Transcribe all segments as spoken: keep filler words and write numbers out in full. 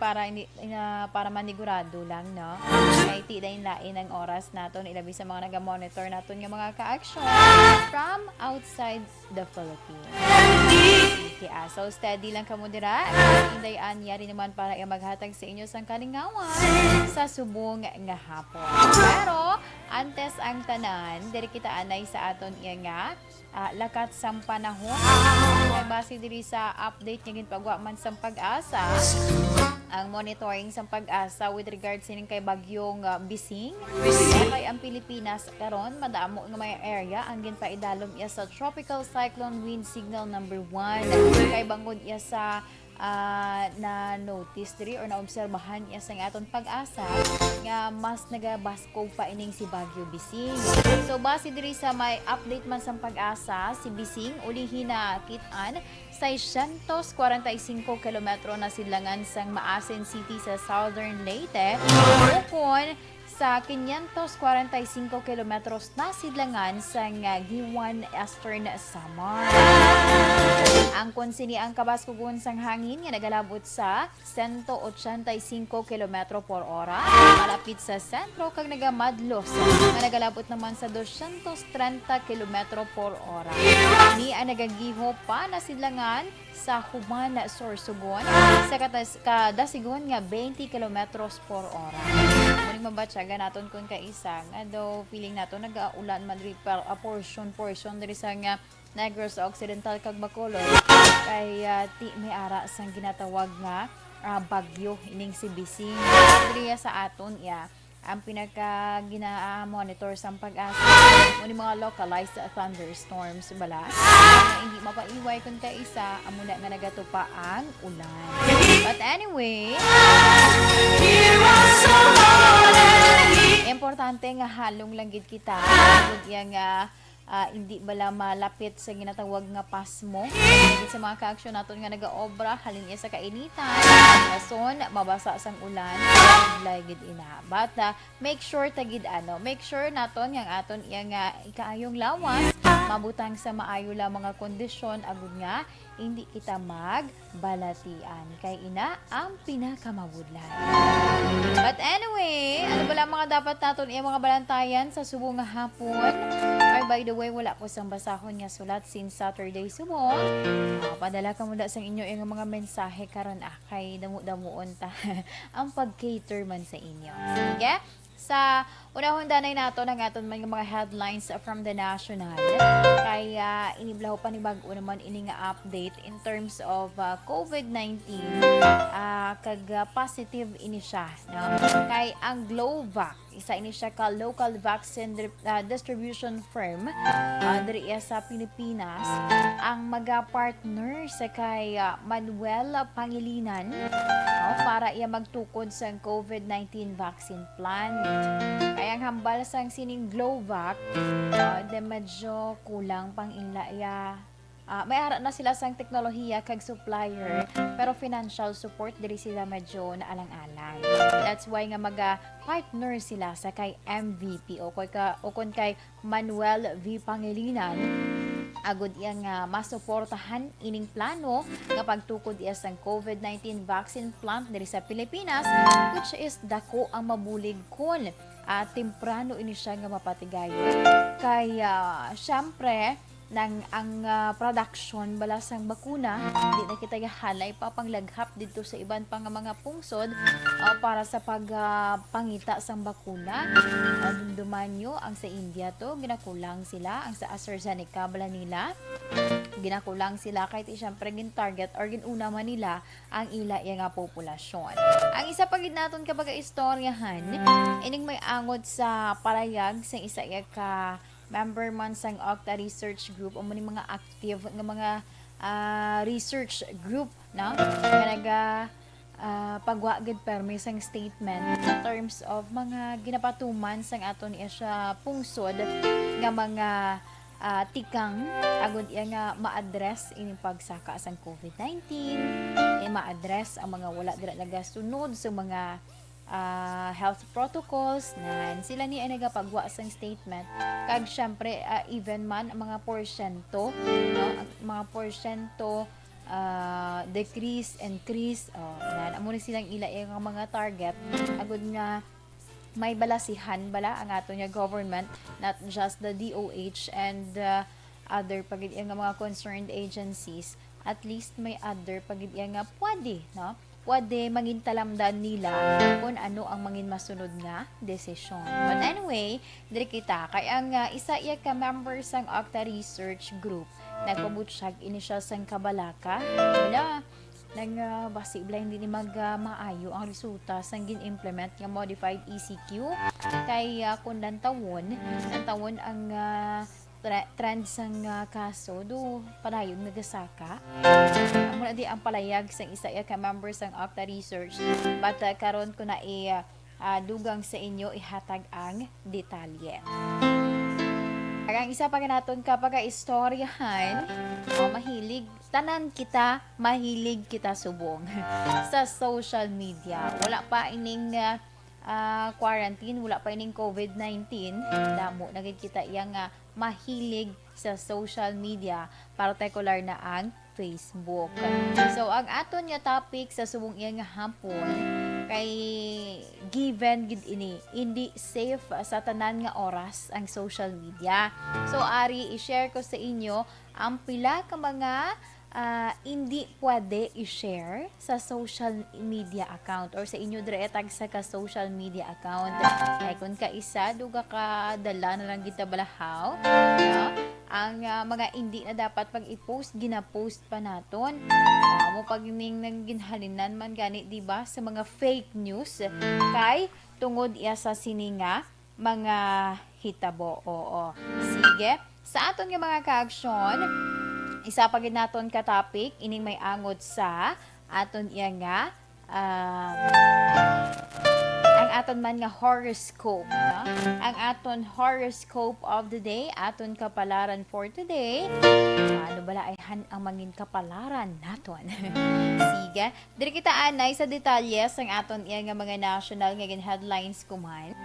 Para hindi, na, para manigurado lang, no? Kay ti lain-lain ang oras naton, ilabi sa mga naga-monitor naton nga mga ka-action from outside the Philippines. Okay, ah, so steady lang kamo dira. Inday Anya rin naman para iya maghatag sa inyo sang kalingawan sa subong nga hapon. Pero antes ang tanan, diri kita anay sa aton iya nga ah, lakat sang panahon. Kay base diri sa update nga ginpagwa man sang PAGASA, ang monitoring sang PAGASA with regards sining kay Bagyong, ah, Bising, kay ang Pilipinas karon madamo nga mga area ang ginpaidalom iya sa tropical cyclone wind signal number one. Kay bangod iya sa ah, na-notice diri or naobserbahan iya sang aton PAGASA nga mas nagabaskog pa ining si Baguio Bising. So, base diri sa may update man sang PAGASA, si Bising ulihi nakit-an seiscientos cuarenta y cinco kilometro na sidlangan sang Maasin City sa Southern Leyte, ukon sa quinientos cuarenta y cinco kilometros na sidlangan sang, ah, Guiuan, Eastern Samar. Ang kon sini ang kabaskugon sang hangin nga nagalabot sa sento ochenta y cinco kilometro por ora, malapit sa sentro kag nagamadlos nga nagalabot naman sa dosyentos trenta kilometro por ora. Ni ang nagagiho pa na sidlangan sa Juban, Sorsogon, sa katas-, kadasigon nga twenty kilometros por ora. Muning mabatyagan naton kon kaisa nga daw feeling naton nagaulan man diri pa, ah, portion, portion diri sa nga Negros Occidental kag Bacolod. Kay, ah, ti may ara sang ginatawag nga, ah, bagyo ining si Bising. Diri sa aton iya ang pinaka gina-monitor sang PAGASA, mo ni mga localized thunderstorms bala. Nga hindi mapaiway kun kaisa, amo na nga nagatupa ang ulan. But anyway, importante nga halong lang gid kita. Gud iya nga ah, hindi bala malapit sa ginatawag nga pasmo. Lagi sa mga kaaksyon naton nga nagaobra, halin iya sa kainitan, rason, mabasa sang ulan, budlay gid ina. But, ah, make sure ta gid, ano, make sure naton nga ang aton iya nga ikaayong lawas, mabutang sa maayo lamang nga kondisyon, agud nga hindi kita magbalatian. Kay ina ang pinakamabudlay. But anyway, ano bala mga dapat naton iya mga balantayan sa subong nga hapon? Ay, by the way, wala ko sang basahon nga sulat since Saturday subong. Ah, padala kamo da sang inyo iya nga mga mensahe karon, ah, kay damo-damoon ta ang pag-cater man sa inyo. Sige? Sa unahon danay naton ang aton man nga mga headlines from The National. Kay, ah, iniblaho pa ni bag-o naman ini nga update in terms of, ah, COVID nineteen, ah, kag, ah, positive ini siya, no? Kay ang Glovac, isa ini siya ka local vaccine dri-, ah, distribution firm, ah, diri iya sa Pilipinas, ang maga-partner sa kay, ah, Manuel Pangilinan, no, para iya magtukod sang COVID nineteen vaccine plan. Kay ang hambal sang sining Glovac, ah, de medyo kulang pang ila iya, ah, may ara na sila sang teknolohiya kag supplier, pero financial support diri sila medyo naalang-alang. That's why nga maga-partner sila sa kay M V P o kay ka, o kon kay Manuel V Pangilinan, agud iya nga masuportahan ining plano nga pagtukod iya sang COVID nineteen vaccine plant diri sa Pilipinas, which is dako ang mabulig kon, ah, temprano ini siya nga mapatigayon. Kay, ah, syempre, nang ang, ah, production bala sang bakuna, di na kita halay pa panglaghap didto sa iban pa nga mga pungsod, ah, para sa pag, ah, pangita sang bakuna. Ah, dumduman nyo, ang sa India to, ginakulang sila. Ang sa AstraZeneca bala nila, ginakulang sila. Kay ti, syempre, gin-target or gin-una man nila ang ila iya nga populasyon. Ang isa pa gid naton ka baga istoryahan, ining may angot sa palayag sa isa iya ka member man sang Octa Research Group, amo ni mga active nga mga, ah, research group, no? Nga naga, ah, pagwa gid permi sang statement in terms of mga ginapatuman sang aton iya siya pungsod nga mga, ah, tikang agud iya nga ma-address ining pagsaka sang COVID nineteen, eh, ma-address ang mga wala dira nagasunod sa mga ah, health protocols, nan sila ni ay nagapagwa sang statement. Kag syempre, ah, even man ang mga porsyento, no? Ang mga porsyento, ah, decrease, increase, oh, nan, amo na silang ila nga mga target, agud nga may balasihan bala ang aton nga government, not just the D O H and, ah, other pa gid iya nga mga concerned agencies, at least may other pa gid iya nga pwede, no? Pwede mangintalamdan nila kung ano ang mangin masunod nga desisyon. But anyway, diri kita kay ang, ah, isa iya ka member sang Octa Research Group, nagpabutyag ini siya sang kabalaka. Wala, nang, ah, basi bala hindi ni mag, ah, maayo ang resulta sang gin-implement nga modified E C Q. Kay, ah, kung lantawon, lantawon ang, ah, tre-, trend sang, ah, kaso, do padayon nagasaka. Amo na di ang palayag sang isa iya ka member sang Octa Research. But, ah, karon ko na i, ah, dugang sa inyo ihatag ang detalye. Ang isa pa ganaton ka pagaistoryahan, o mahilig, tanan kita, mahilig kita subong sa social media. Wala pa ining, ah, ah, quarantine, wala pa ining COVID nineteen, damo na gid kita iya nga mahilig sa social media, partikular na ang Facebook. So, ang aton nga topic sa subong iya nga hapon kay, given gid ini, hindi safe sa tanan nga oras ang social media. So, ari i-share ko sa inyo ang pila ka mga, ah, hindi pwede i-share sa social media account or sa inyo dire tagsa ka social media account. Kay kung kaisa, duga ka dala na lang gid ta balahaw, no? Ang, ah, mga hindi na dapat pag i-post, gina-post pa naton. Ah, amo pa ning nang ginhalinan man gani, di ba, sa mga fake news kay tungod iya sa sini nga mga hitabo. Oo. Sige. Sa aton nga mga kaaksyon, isa pa gid naton ka topic ining may angot sa aton iya nga, ah, ang aton man nga horoscope, no? Ang aton horoscope of the day, aton kapalaran for today. Ano bala ay han ang mangin kapalaran naton? Sige, diri kita anay sa detalye sang aton iya nga mga national nga gin-headlines kuman.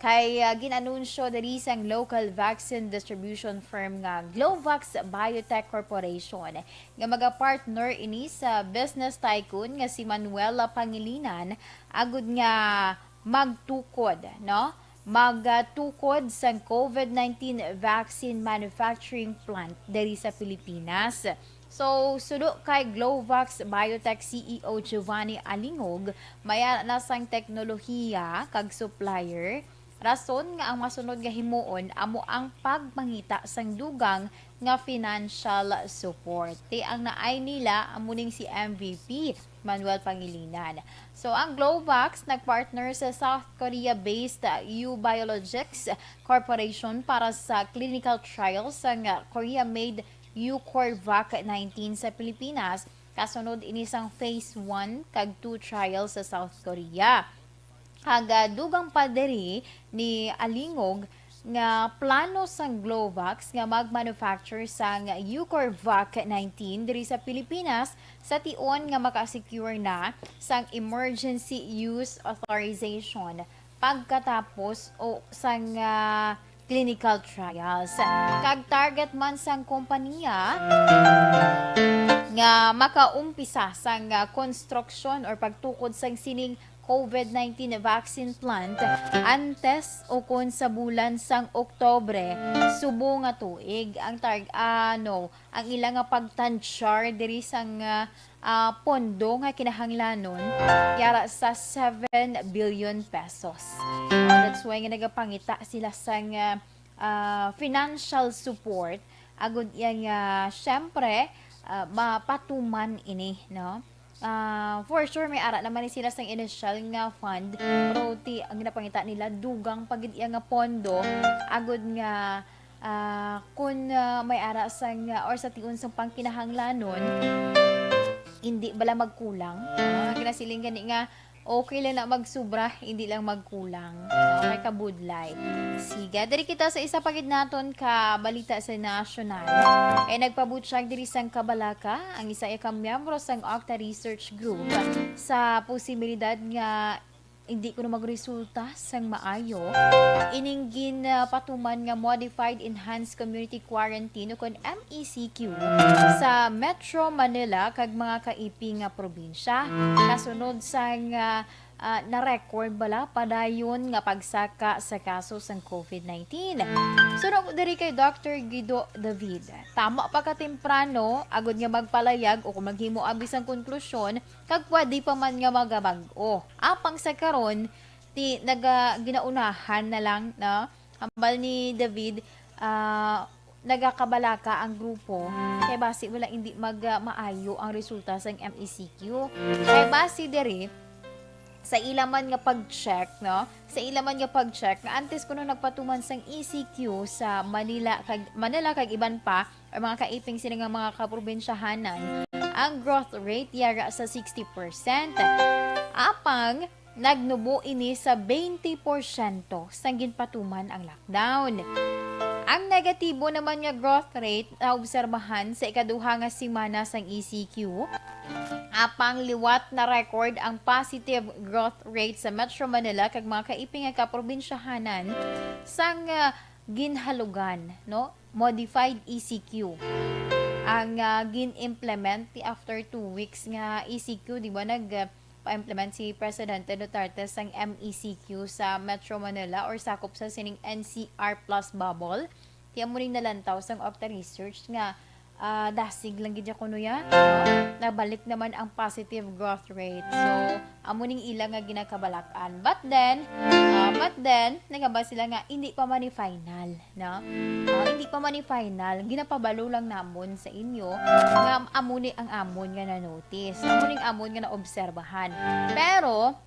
Kay, ah, gin-anunsyo diri sang local vaccine distribution firm nga Glovax Biotech Corporation nga magapartner ini sa business tycoon nga si Manuela Pangilinan agud nga magtukod, no? Magtukod sang COVID nineteen vaccine manufacturing plant diri sa Pilipinas. So, suno kay Glovax Biotech C E O Giovanni Alingog, may ara na sang teknolohiya kag supplier. Rason nga ang masunod nga himuon amo ang pagpangita sang dugang nga financial support. Ti ang naay nila amo ning si M V P Manuel Pangilinan. So, ang Glovax nagpartner sa South Korea-based U Biologics Corporation para sa clinical trials sang Korea-made U Corvac nineteen sa Pilipinas, kasunod ini sang phase one kag two trial sa South Korea. Kag, ah, dugang pa diri ni Alingog nga plano sang Glovax nga mag-manufacture sang U Corvac nineteen diri sa Pilipinas sa tion nga maka-secure na sang emergency use authorization pagkatapos o sang, ah, clinical trials. Kag target man sang kompanya nga makaumpisa sang, ah, konstruksyon or pagtukod sang sining COVID nineteen vaccine plant antes o kon sa bulan sang Oktobre subong nga tuig. Ang targ-, ano, ang ila nga pagtansyar diri sang, ah, ah, pondo nga kinahanglanon yara sa seven billion pesos. Ah, that's why nga nagapangita sila sang, ah, ah, financial support agud iya nga, syempre, ah, mapatuman ini, no? Ah, for sure, may ara naman ni sila sang initial nga fund, pero ti, ang ginapangita nila, dugang pa gid iya nga pondo, agud nga, ah, kun, ah, may ara sang, ah, or sa tion sang pangkinahanglanon, hindi bala magkulang. Ah, ginasiling gani nga, okay lang na magsubra, hindi lang magkulang. Ah, kay kabudlay. Sige, diri kita sa isa pa gid naton ka balita sa nasyonal. Kay nagpabutyag diri sang kabalaka ang isa ka miyembro sang Octa Research Group sa posibilidad nga hindi kuno magresulta sang maayo ining ginpatuman nga Modified Enhanced Community Quarantine o kon M E C Q sa Metro Manila kag mga kaiping nga probinsya, kasunod sang, ah, ah, na-record bala padayon nga pagsaka sa kaso sang COVID nineteen. Suno ko diri kay Doctor Guido David, tama pa ka temprano agud nga magpalayag o kung maghimo abi sang konklusyon, kag pwede pa man nga magabag-o. Apang sa karon, ti naga ginaunahan na lang na hambal ni David, ah, nagakabalaka ang grupo kay basi wala, hindi mag, ah, maayo ang resulta sang M E C Q. Kay basi diri sa ila man nga pag-check, no? Sa ila man nga pag-check nga antes kuno nagpatuman sang E C Q sa Manila kag, Manila kag iban pa, or mga kaiping sini nga mga kaprobinsyahanan, ang growth rate yara sa sixty percent. Apang nagnubo ini sa twenty porsyento sang ginpatuman ang lockdown. Ang negatibo naman nga growth rate naobserbahan sa ikaduha nga semana sang E C Q, apang liwat na-record ang positive growth rate sa Metro Manila kag mga kaiping nga kaprobinsyahanan sang, ah, ginhalugan, no? Modified E C Q ang, ah, gin-implement ti after two weeks nga E C Q, di ba, nag, ah, pa-implement si Presidente Duterte sang M E C Q sa Metro Manila or sakop sa sining N C R plus bubble. Ti amo ning nalantaw sang Octa Research nga, ah, dasig lang gid ya kuno ya, no? Nabalik naman ang positive growth rate. So, amo ning ila nga ginakabalak-an. But then, ah, but then, nagaba sila nga hindi pa man ni final, no? Ah, hindi pa man ni final. Ginapabalo lang namon sa inyo nga amo ni ang amon nga na-notice. Amo ning amon nga naobserbahan. Pero,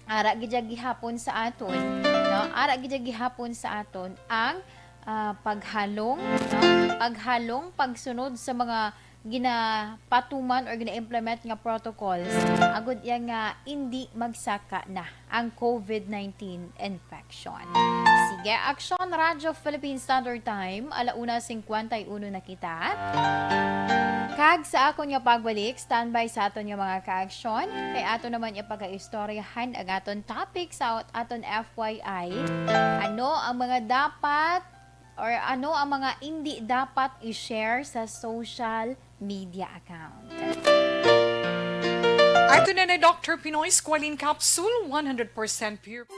ara gid ya gihapon sa aton, no? Ara gid ya gihapon sa aton ang, ah, paghalong, no? Paghalong, pagsunod sa mga ginapatuman or gina-implement nga protocols, agud ya nga indi magsaka na ang COVID nineteen infection. Sige, Aksyon Radyo Philippine Standard Time, ala una cincuenta y uno na kita. Kag sa akon nga pagbalik, standby sa aton nga mga kaaksyon, kay ato naman ipagaistoryahan ang aton topic sa aton F Y I. Ano ang mga dapat or ano ang mga indi dapat i-share sa social media account? Ato na na Doctor Pinoy Squalene Capsule, one hundred percent pure.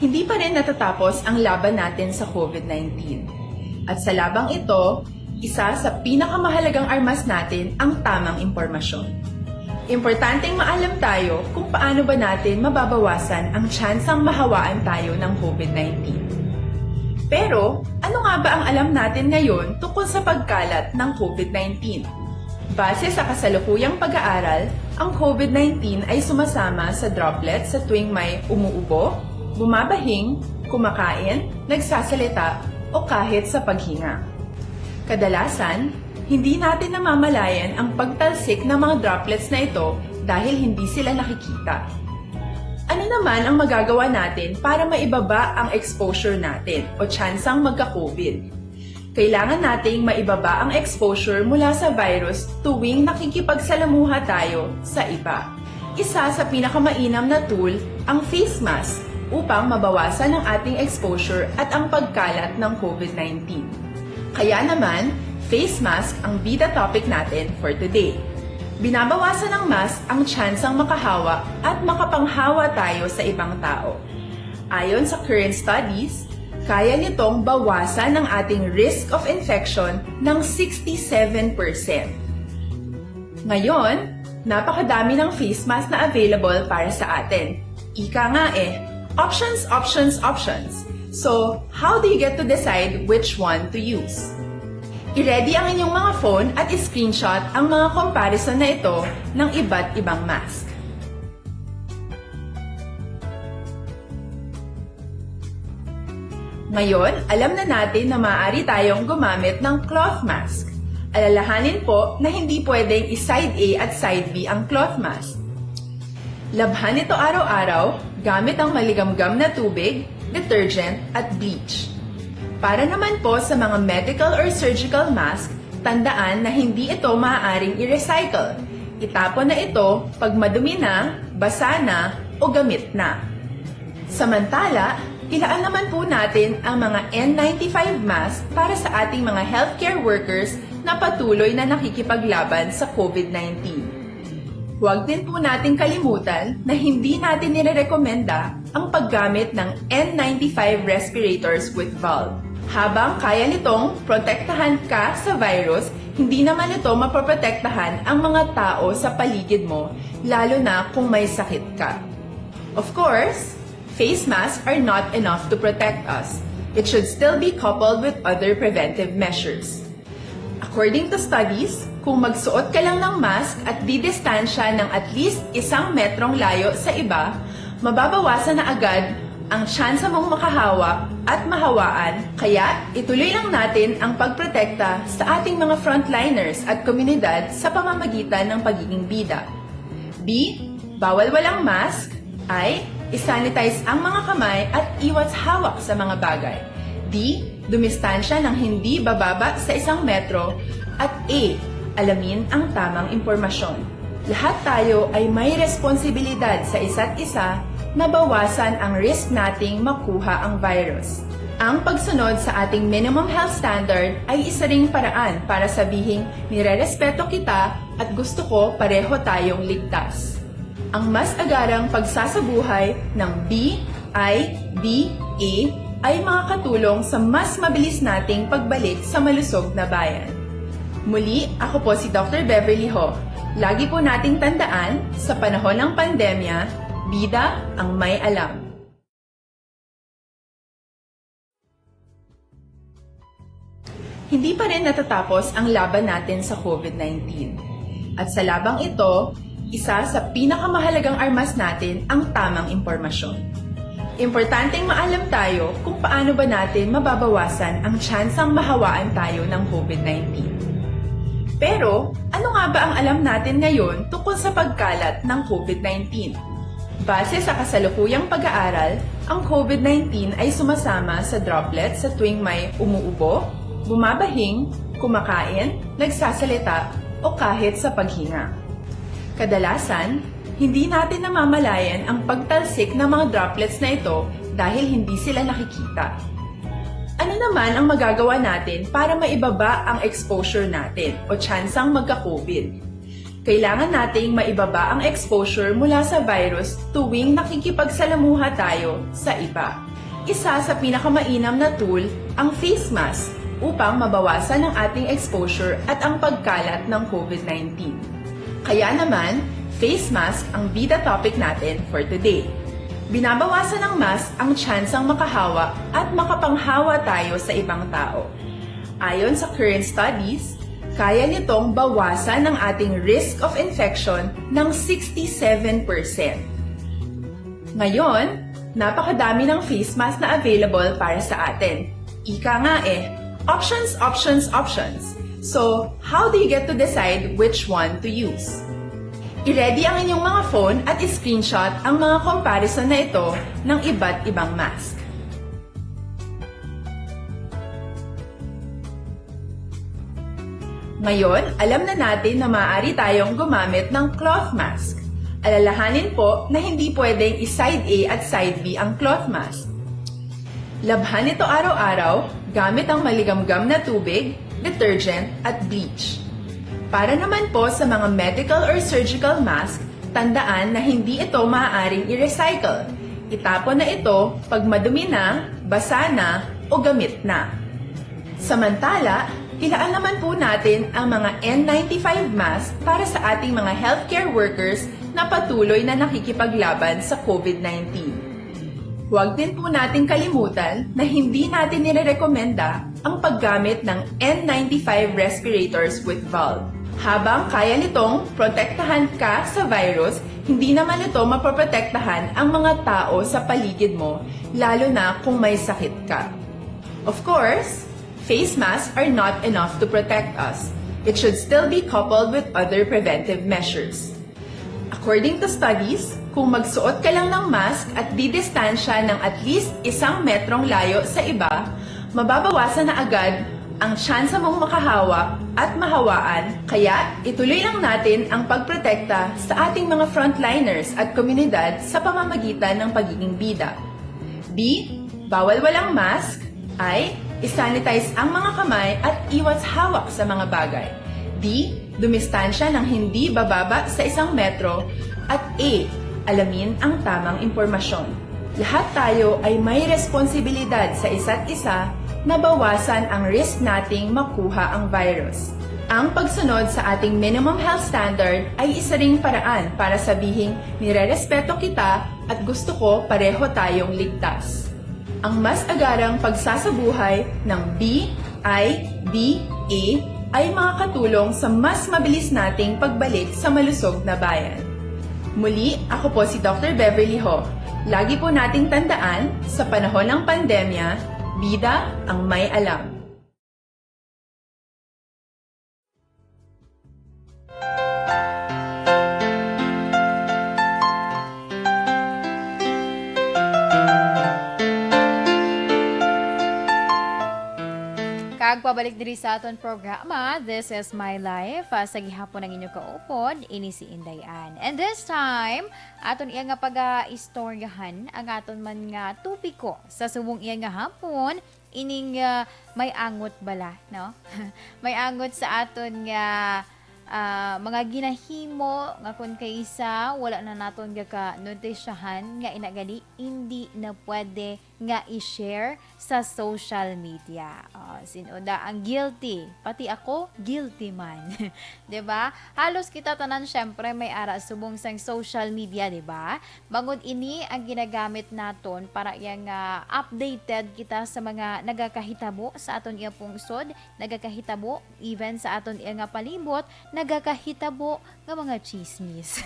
Hindi pa rin natatapos ang laban natin sa COVID nineteen. At sa labang ito, isa sa pinakamahalagang armas natin ang tamang impormasyon. Importanteng maalam tayo kung paano ba natin mababawasan ang tsansang mahawaan tayo ng COVID nineteen. Pero, ano nga ba ang alam natin ngayon tungkol sa pagkalat ng COVID nineteen? Base sa kasalukuyang pag-aaral, ang COVID nineteen ay sumasama sa droplets sa tuwing may umuubo, bumabahing, kumakain, nagsasalita, o kahit sa paghinga. Kadalasan, hindi natin namamalayan ang pagtalsik ng mga droplets na ito dahil hindi sila nakikita. Ano naman ang magagawa natin para maibaba ang exposure natin o tsansang magka-COVID? Kailangan nating maibaba ang exposure mula sa virus tuwing nakikipagsalamuha tayo sa iba. Isa sa pinakamainam na tool ang face mask upang mabawasan ang ating exposure at ang pagkalat ng COVID nineteen. Kaya naman, face mask ang bida topic natin for today. Binabawasan ng mask ang tsansang makahawa at makapanghawa tayo sa ibang tao. Ayon sa current studies, kaya nitong bawasan ang ating risk of infection ng sixty-seven percent. Ngayon, napakadami ng face mask na available para sa atin. Ika nga eh, options, options, options. So, how do you get to decide which one to use? I-ready ang inyong mga phone at i-screenshot ang mga comparison na ito ng iba't ibang mask. Ngayon, alam na natin na maaari tayong gumamit ng cloth mask. Alalahanin po na hindi pwedeng i-side A at side B ang cloth mask. Labhan ito araw-araw gamit ang maligamgam na tubig, detergent, at bleach. Para naman po sa mga medical or surgical mask, tandaan na hindi ito maaaring i-recycle. Itapon na ito pag madumi na, basa na, o gamit na. Samantala, ilaan naman po natin ang mga N ninety-five mask para sa ating mga healthcare workers na patuloy na nakikipaglaban sa COVID nineteen. Huwag din po nating kalimutan na hindi natin nirerekomenda ang paggamit ng N ninety-five respirators with valve. Habang kaya nitong protektahan ka sa virus, hindi naman ito mapoprotektahan ang mga tao sa paligid mo, lalo na kung may sakit ka. Of course, face masks are not enough to protect us. It should still be coupled with other preventive measures. According to studies, kung magsuot ka lang ng mask at didistansya ng at least isang metrong layo sa iba, mababawasan na agad ang tsansa mong makahawa at mahawaan. Kaya, ituloy lang natin ang pagprotekta sa ating mga frontliners at komunidad sa pamamagitan ng pagiging bida. B, bawal walang mask. I, i-sanitize ang mga kamay at iwas hawak sa mga bagay. D, dumistansya ng hindi bababa sa isang metro. At E, alamin ang tamang impormasyon. Lahat tayo ay may responsibilidad sa isa't isa na bawasan ang risk nating makuha ang virus. Ang pagsunod sa ating minimum health standard ay isa ring paraan para sabihing nirerespeto kita at gusto ko pareho tayong ligtas. Ang mas agarang pagsasabuhay ng B I B A ay makakatulong sa mas mabilis nating pagbalik sa malusog na bayan. Muli, ako po si Doctor Beverly Ho. Lagi po nating tandaan, sa panahon ng pandemya, bida ang may alam. Hindi pa rin natatapos ang laban natin sa COVID nineteen. At sa labang ito, isa sa pinakamahalagang armas natin ang tamang impormasyon. Importanteng maalam tayo kung paano ba natin mababawasan ang tsansang mahawaan tayo ng COVID nineteen. Pero, ano nga ba ang alam natin ngayon tungkol sa pagkalat ng COVID nineteen? Base sa kasalukuyang pag-aaral, ang COVID nineteen ay sumasama sa droplets sa tuwing may umuubo, bumabahing, kumakain, nagsasalita, o kahit sa paghinga. Kadalasan, hindi natin namamalayan ang pagtalsik ng mga droplets na ito dahil hindi sila nakikita. Ano naman ang magagawa natin para maibaba ang exposure natin o tsansang magka-COVID? Kailangan nating maibaba ang exposure mula sa virus tuwing nakikipagsalamuha tayo sa iba. Isa sa pinakamainam na tool ang face mask upang mabawasan ang ating exposure at ang pagkalat ng COVID nineteen. Kaya naman, face mask ang bida topic natin for today. Binabawasan ng mask ang tsansang makahawa at makapanghawa tayo sa ibang tao. Ayon sa current studies, kaya nitong bawasan ang ating risk of infection ng sixty-seven percent. Ngayon, napakadami ng face mask na available para sa atin. Ika nga eh, options, options, options. So, how do you get to decide which one to use? I-ready ang inyong mga phone at i-screenshot ang mga comparison na ito ng iba't ibang mask. Ngayon, alam na natin na maaari tayong gumamit ng cloth mask. Alalahanin po na hindi pwedeng i-side A at side B ang cloth mask. Labhan ito araw-araw gamit ang maligamgam na tubig, detergent, at bleach. Para naman po sa mga medical or surgical mask, tandaan na hindi ito maaaring i-recycle. Itapon na ito pag madumi na, basa na, o gamit na. Samantala, ilaan naman po natin ang mga N ninety-five mask para sa ating mga healthcare workers na patuloy na nakikipaglaban sa COVID nineteen. Huwag din po nating kalimutan na hindi natin nirerekomenda ang paggamit ng N ninety-five respirators with valve. Habang kaya nitong protektahan ka sa virus, hindi naman ito mapoprotektahan ang mga tao sa paligid mo, lalo na kung may sakit ka. Of course, face masks are not enough to protect us. It should still be coupled with other preventive measures. According to studies, kung magsuot ka lang ng mask at didistansya ng at least isang metrong layo sa iba, mababawasan na agad ang tsansa mong makahawa at mahawaan, kaya ituloy lang natin ang pagprotekta sa ating mga frontliners at komunidad sa pamamagitan ng pagiging bida. B, bawal walang mask. I, isanitize ang mga kamay at iwas hawak sa mga bagay. D, dumistansya ng hindi bababa sa isang metro. At E, alamin ang tamang impormasyon. Lahat tayo ay may responsibilidad sa isa't isa na bawasan ang risk nating makuha ang virus. Ang pagsunod sa ating minimum health standard ay isa ring paraan para sabihing nirerespeto kita at gusto ko pareho tayong ligtas. Ang mas agarang pagsasabuhay ng B I B A ay makakatulong sa mas mabilis nating pagbalik sa malusog na bayan. Muli, ako po si Doctor Beverly Ho. Lagi po nating tandaan, sa panahon ng pandemya, bida ang may alam. Kag pabalik diri sa aton programa, This is My Life. Ah, sa gihapon ang inyo kaupod, ini si Inday Ann. And this time, aton iya nga pag-istoryahan ang aton man nga topiko sa subong iya nga hapon, ining, ah, may angot bala, no? May angot sa aton nga, ah, mga ginahimo nga kun kaisa wala na naton gaka-notisyahan nga ina gani indi na pwede nga i-share sa social media. Oh, sin-o da ang guilty? Pati ako, guilty man. 'Di ba? Halos kita tanan, syempre, may ara subong sang social media, 'di ba? Bangod ini ang ginagamit naton para iya nga updated kita sa mga nagakahitabo sa aton iya pungsod, nagakahitabo even sa aton iya nga palibot, nagakahitabo nga mga chismis.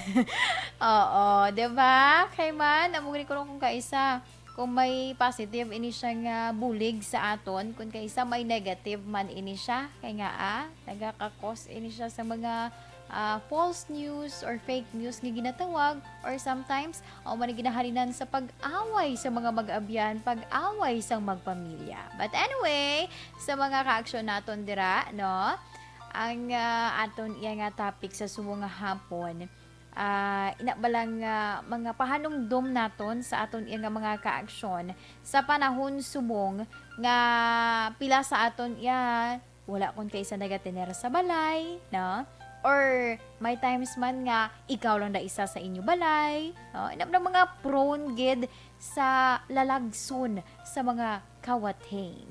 Oo, 'di ba? Kay man, amo gani kuno kung kaisa, kung may positive ini siya nga bulig sa aton, kung kaisa may negative man ini siya, kay nga, ah, nagaka-cause ini siya sa mga, ah, false news or fake news nga ginatawag, or sometimes, o man ginahalinan sa pag-away sa mga mag-abyan, pag-away sa magpamilya. But anyway, sa mga kaaksyon naton dira, no? Ang, ah, aton iya nga topic sa subong nga hapon, ah, ina bala nga mga pahanumdom naton sa aton iya nga mga kaaksyon sa panahon subong nga pila sa aton iya wala kon kaisa nagatener sa balay, no? Or may times man nga ikaw lang da isa sa inyo balay, no? Ina bala mga prone gid sa lalagson sa mga kawatin,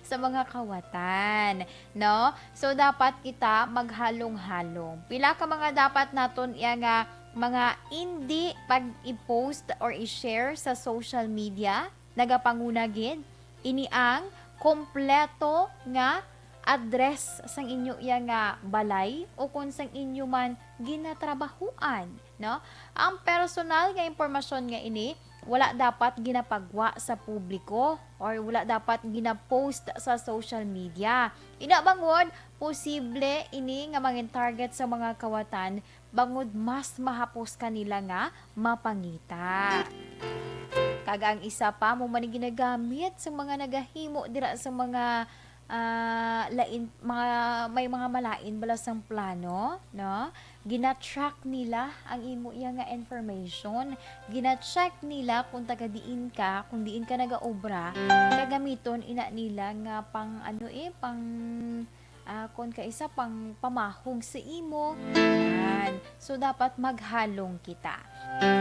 sa mga kawatan, no? So, dapat kita maghalong-halong. Pila ka mga dapat naton iya nga mga indi pag-i-post or i-share sa social media, nagapanguna gid ini ang kompleto nga address sang inyo iya nga balay o kon sang inyo man ginatrabahuan, no? Ang personal nga impormasyon nga ini wala dapat ginapagwa sa publiko or wala dapat ginapost sa social media. Ina bangod, posible ini nga mangin target sa mga kawatan bangod mas mahapos kanila nga mapangita. Kag ang isa pa, amo man ni ginagamit sa mga nagahimo dira sa mga, ah, lain, mga, may mga malain bala sang plano, no? Gina-track nila ang imo iya nga information. Gina-check nila kung taga diin ka, kung diin ka nagaobra. Kagamiton ina nila nga pang ano eh, pang, ah, kon kaisa pang pamahog sa imo. Yan. So, dapat maghalong kita.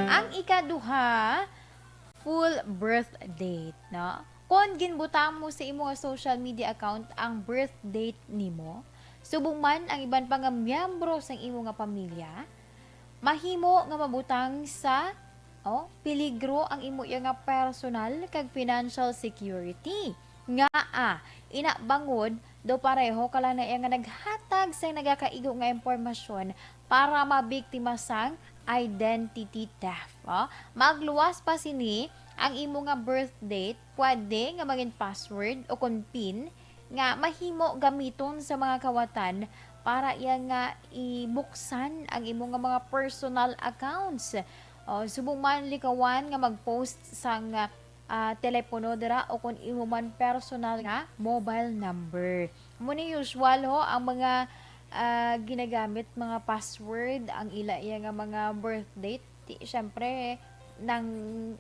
Ang ikaduha, full birth date, no? Kon ginbutang mo sa imo nga social media account ang birth date nimo, subong man ang iban pa nga miyembro sang imo nga pamilya, mahimo nga mabutang sa, oh, peligro ang imo iya nga personal kag financial security. Ngaa? Ina bangod daw pareho ka lang na iya nga naghatag sa nagakaigo nga impormasyon para mabiktima sang identity theft. Oh. Magluwas pa sini, ang imo nga birth date pwede nga mangin password o kon pin nga mahimo gamiton sa mga kawatan para iya nga ibuksan ang imo nga mga personal accounts. Oh, subong man likawan nga mag-post sang, ah, telepono dira o kon imo man personal nga mobile number. Amo ni usual ho ang mga, ah, ginagamit mga password, ang ila iya nga mga birth date. Ti-, syempre, nang,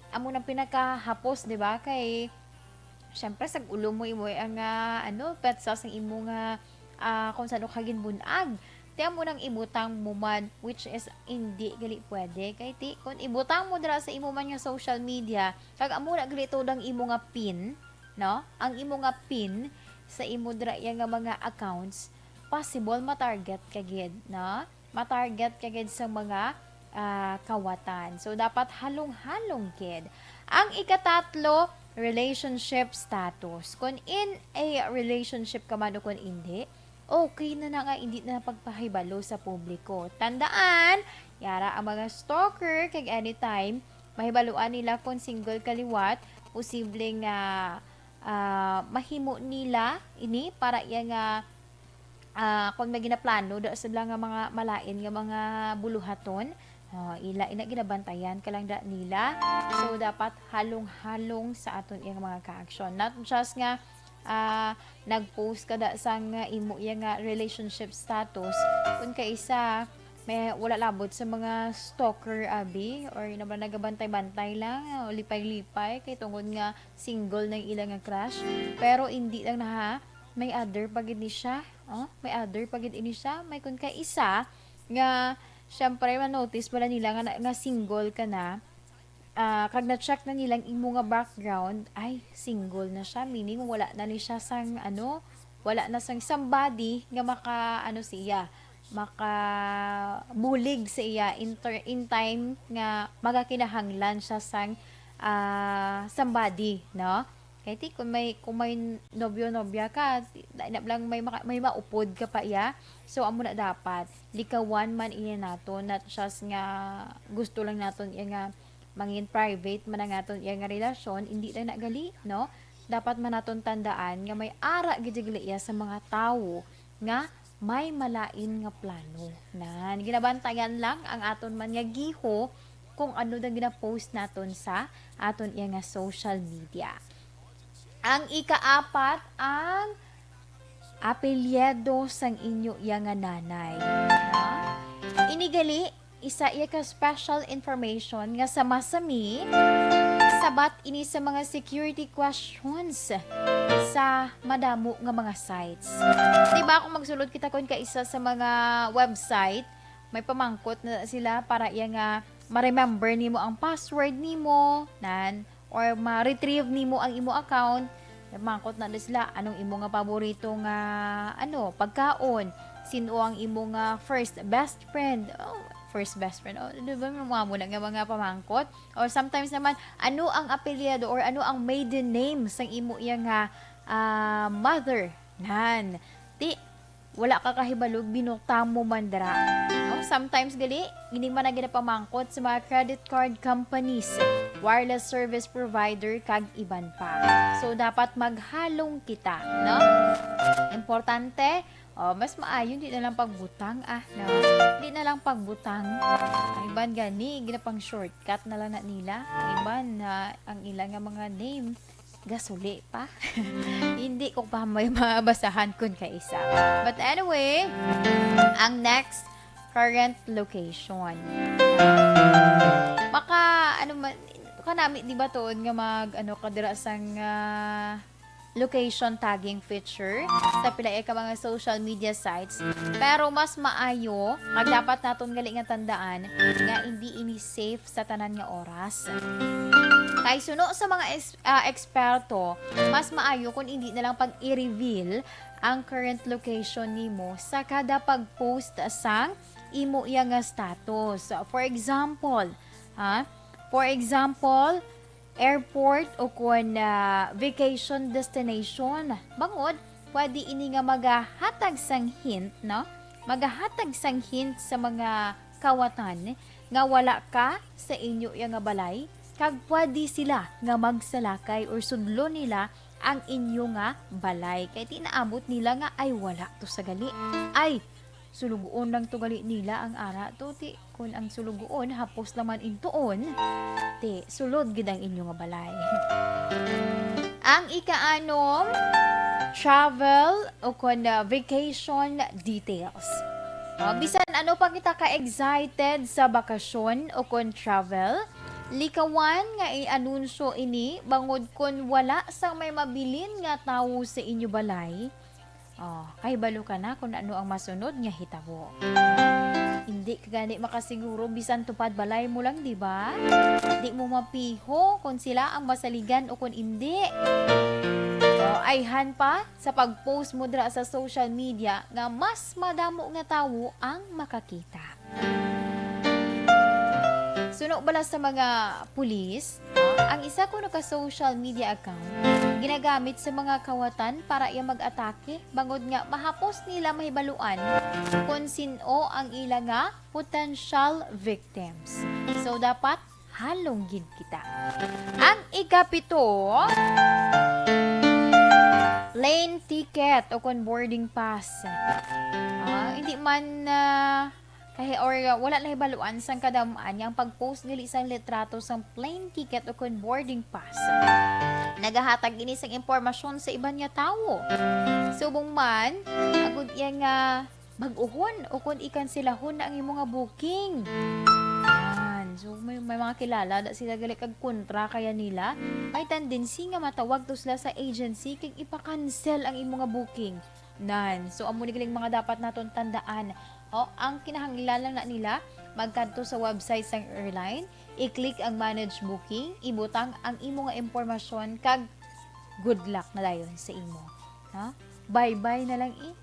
amo nang pinakahapos, di ba? Kay, syempre, sag ulo mo imo ang, ah, ano, petsa sang imo nga, ah, kung saan ka ginbun-ag. Ti amo nang ibutang mo man, which is hindi gali pwede. Kay ti, kung ibutang mo dira sa imo man nga social media, kag amo na gali to ang imo nga pin, no? Ang imo nga pin sa imo dira iya nga mga accounts, possible ma-target ka gid, no? Ma-target ka gid sa mga, ah, kawatan. So, dapat halong-halong gid. Ang ikatatlo, relationship status. Kung in a relationship ka man o kung hindi, okay na na nga hindi na pagpahibalo sa publiko. Tandaan, yara ang mga stalker, kag anytime mahibaluan nila kung single ka liwat, posible nga, ah, mahimo nila ini para iya nga, ah, kung may ginaplano da sila nga mga malain nga mga buluhaton, ah, ila ina ginabantayan ka lang da nila. So, dapat halong-halong sa aton iyang mga kaaksyon. Not just nga, ah, nag-post ka da sang imo iya nga relationship status, kung kaisa may wala labot sa mga stalker, abi, or na ba nagabantay-bantay lang, o lipay-lipay, kay tungod nga single nang ila nga crush. Pero hindi lang na, ha, may other pa gid ni siya. Oh, may other pa gid ini siya. May kun kaisa nga, syempre, ma-notice pala nila nga, nga single ka na. Ah, kag na-check na nilang imo nga background, ay, single na siya. Meaning, wala na ni siya sang, ano, wala na sang somebody nga maka, ano, siya, makabulig sa iya in ter-, in time nga magakinahanglan siya sang, ah, somebody, no? Kay ti, kung may, kung may nobyo-nobya ka, ti, na, na lang may maka-, may maupod ka pa iya. So, amo na dapat. Likawan man iya naton, not just nga gusto lang naton iya nga mangin private man ang aton iya nga relasyon, hindi lang na gali, no? Dapat man naton tandaan nga may ara gid gali iya sa mga tawo nga may malain nga plano. Nan, ginabantayan lang ang aton man nga giho kung ano ang gina-post naton sa aton iya nga social media. Ang ikaapat, ang apelyido sang inyo iya nga nanay. Ha? Ini gali, isa iya ka special information nga sama sa mi, sabat ini sa mga security questions sa madamo nga mga sites. Di ba, kung magsulod kita kon kaisa sa mga website, may pamangkot na sila para iya nga ma-remember nimo ang password nimo, nan, or ma-retrieve nimo ang imo account, mangkot na sila, anong imo nga paborito nga, ano, pagkaon? Sino ang imo nga first best friend? Oh, first best friend. Oh, di ba, may mga muna nga mga pamangkot? Or sometimes naman, ano ang apelyido or ano ang maiden name sang imo iya nga, ah, mother? Nan. Ti, wala ka kahibalo, binutang mo man dira. No? Sometimes gali, ini man ang ginapamangkot sa mga credit card companies, wireless service provider, kag iban pa. So, dapat maghalong kita, no? Importante, oh, mas maayo, di na lang pagbutang, ah, no? Di na lang pagbutang. Ang iban gani, ginapang shortcut na lang na nila. Ang iban, na ang ila nga mga name, gasuli pa. Hindi ko pa may mabasahan kun kaisa. But anyway, ang next, current location. Maka, ano man, kanami, di ba, tuod nga mag, ano, kadira sang, ah, location tagging feature sa pila ka mga social media sites. Pero mas maayo, kag dapat naton gali nga tandaan nga hindi ini safe sa tanan nga oras. Kay suno sa mga es-, ah, eksperto, mas maayo kung hindi na lang pag-i-reveal ang current location nimo sa kada pag-post sang imo iya nga status. For example, ha? For example, airport o kon, ah, vacation destination. Bangod, pwede ini nga magahatag sang hint, no? magahatag sang hint sa mga kawatan nga wala ka sa inyo iya nga balay, kag pwede sila nga magsalakay or sudlon nila ang inyo nga balay. Kay ti naabot nila nga, "Ay, wala to sa gali. Ay, sulugoon lang to gali nila ang ara to. Ti, kun ang sulugoon, hapos naman intuon, ti, sulod gid ang inyo nga balay." Ang ikaanom, travel o kon, ah, vacation details. Ah, bisan ano pa kita ka-excited sa bakasyon o kon travel, likawan nga i-anunsyo ini bangod kon wala sang may mabilin nga tawo sa inyo balay, oh, kahibalo ka na kon ano ang masunod nga hitabo. Hindi ka gani makasiguro bisan tupad balay mo lang, di ba? Di mo mapiho kon sila ang masaligan o kon indi. Oh, ayhan pa sa pag-post mo dira sa social media nga mas madamo nga tawo ang makakita. Suno bala sa mga pulis, ang isa kuno ka social media account ginagamit sa mga kawatan para iya mag-atake, bangod nga mahapos nila mahibaluan kon sin-o ang ila nga potential victims. So, dapat halong gid kita. Ang ikapito, plane ticket o kon boarding pass. Ah, hindi man, ah, kahi-, or, ah, wala nahibaluan sang kadam-an nga ang pag-post gali sang litrato sang plane ticket o kon boarding pass nagahatag ini sang impormasyon sa iban nga tawo. Subong man, agud iya nga bag-ohon o kon ikanselahon na ang imo nga booking. Yan. So, may, may mga kilala da sila gali kag kontra kaya nila. May tendency nga matawag to sila sa agency kag ipa-cancel ang imo nga booking. Nan. So, amo ni galing mga dapat naton tandaan. O, ang kinahanglan lang na nila, magkadto sa website sang airline, i-click ang manage booking, ibutang ang imo nga impormasyon, kag good luck na dayon sa imo. Ha? Bye-bye na lang, eh.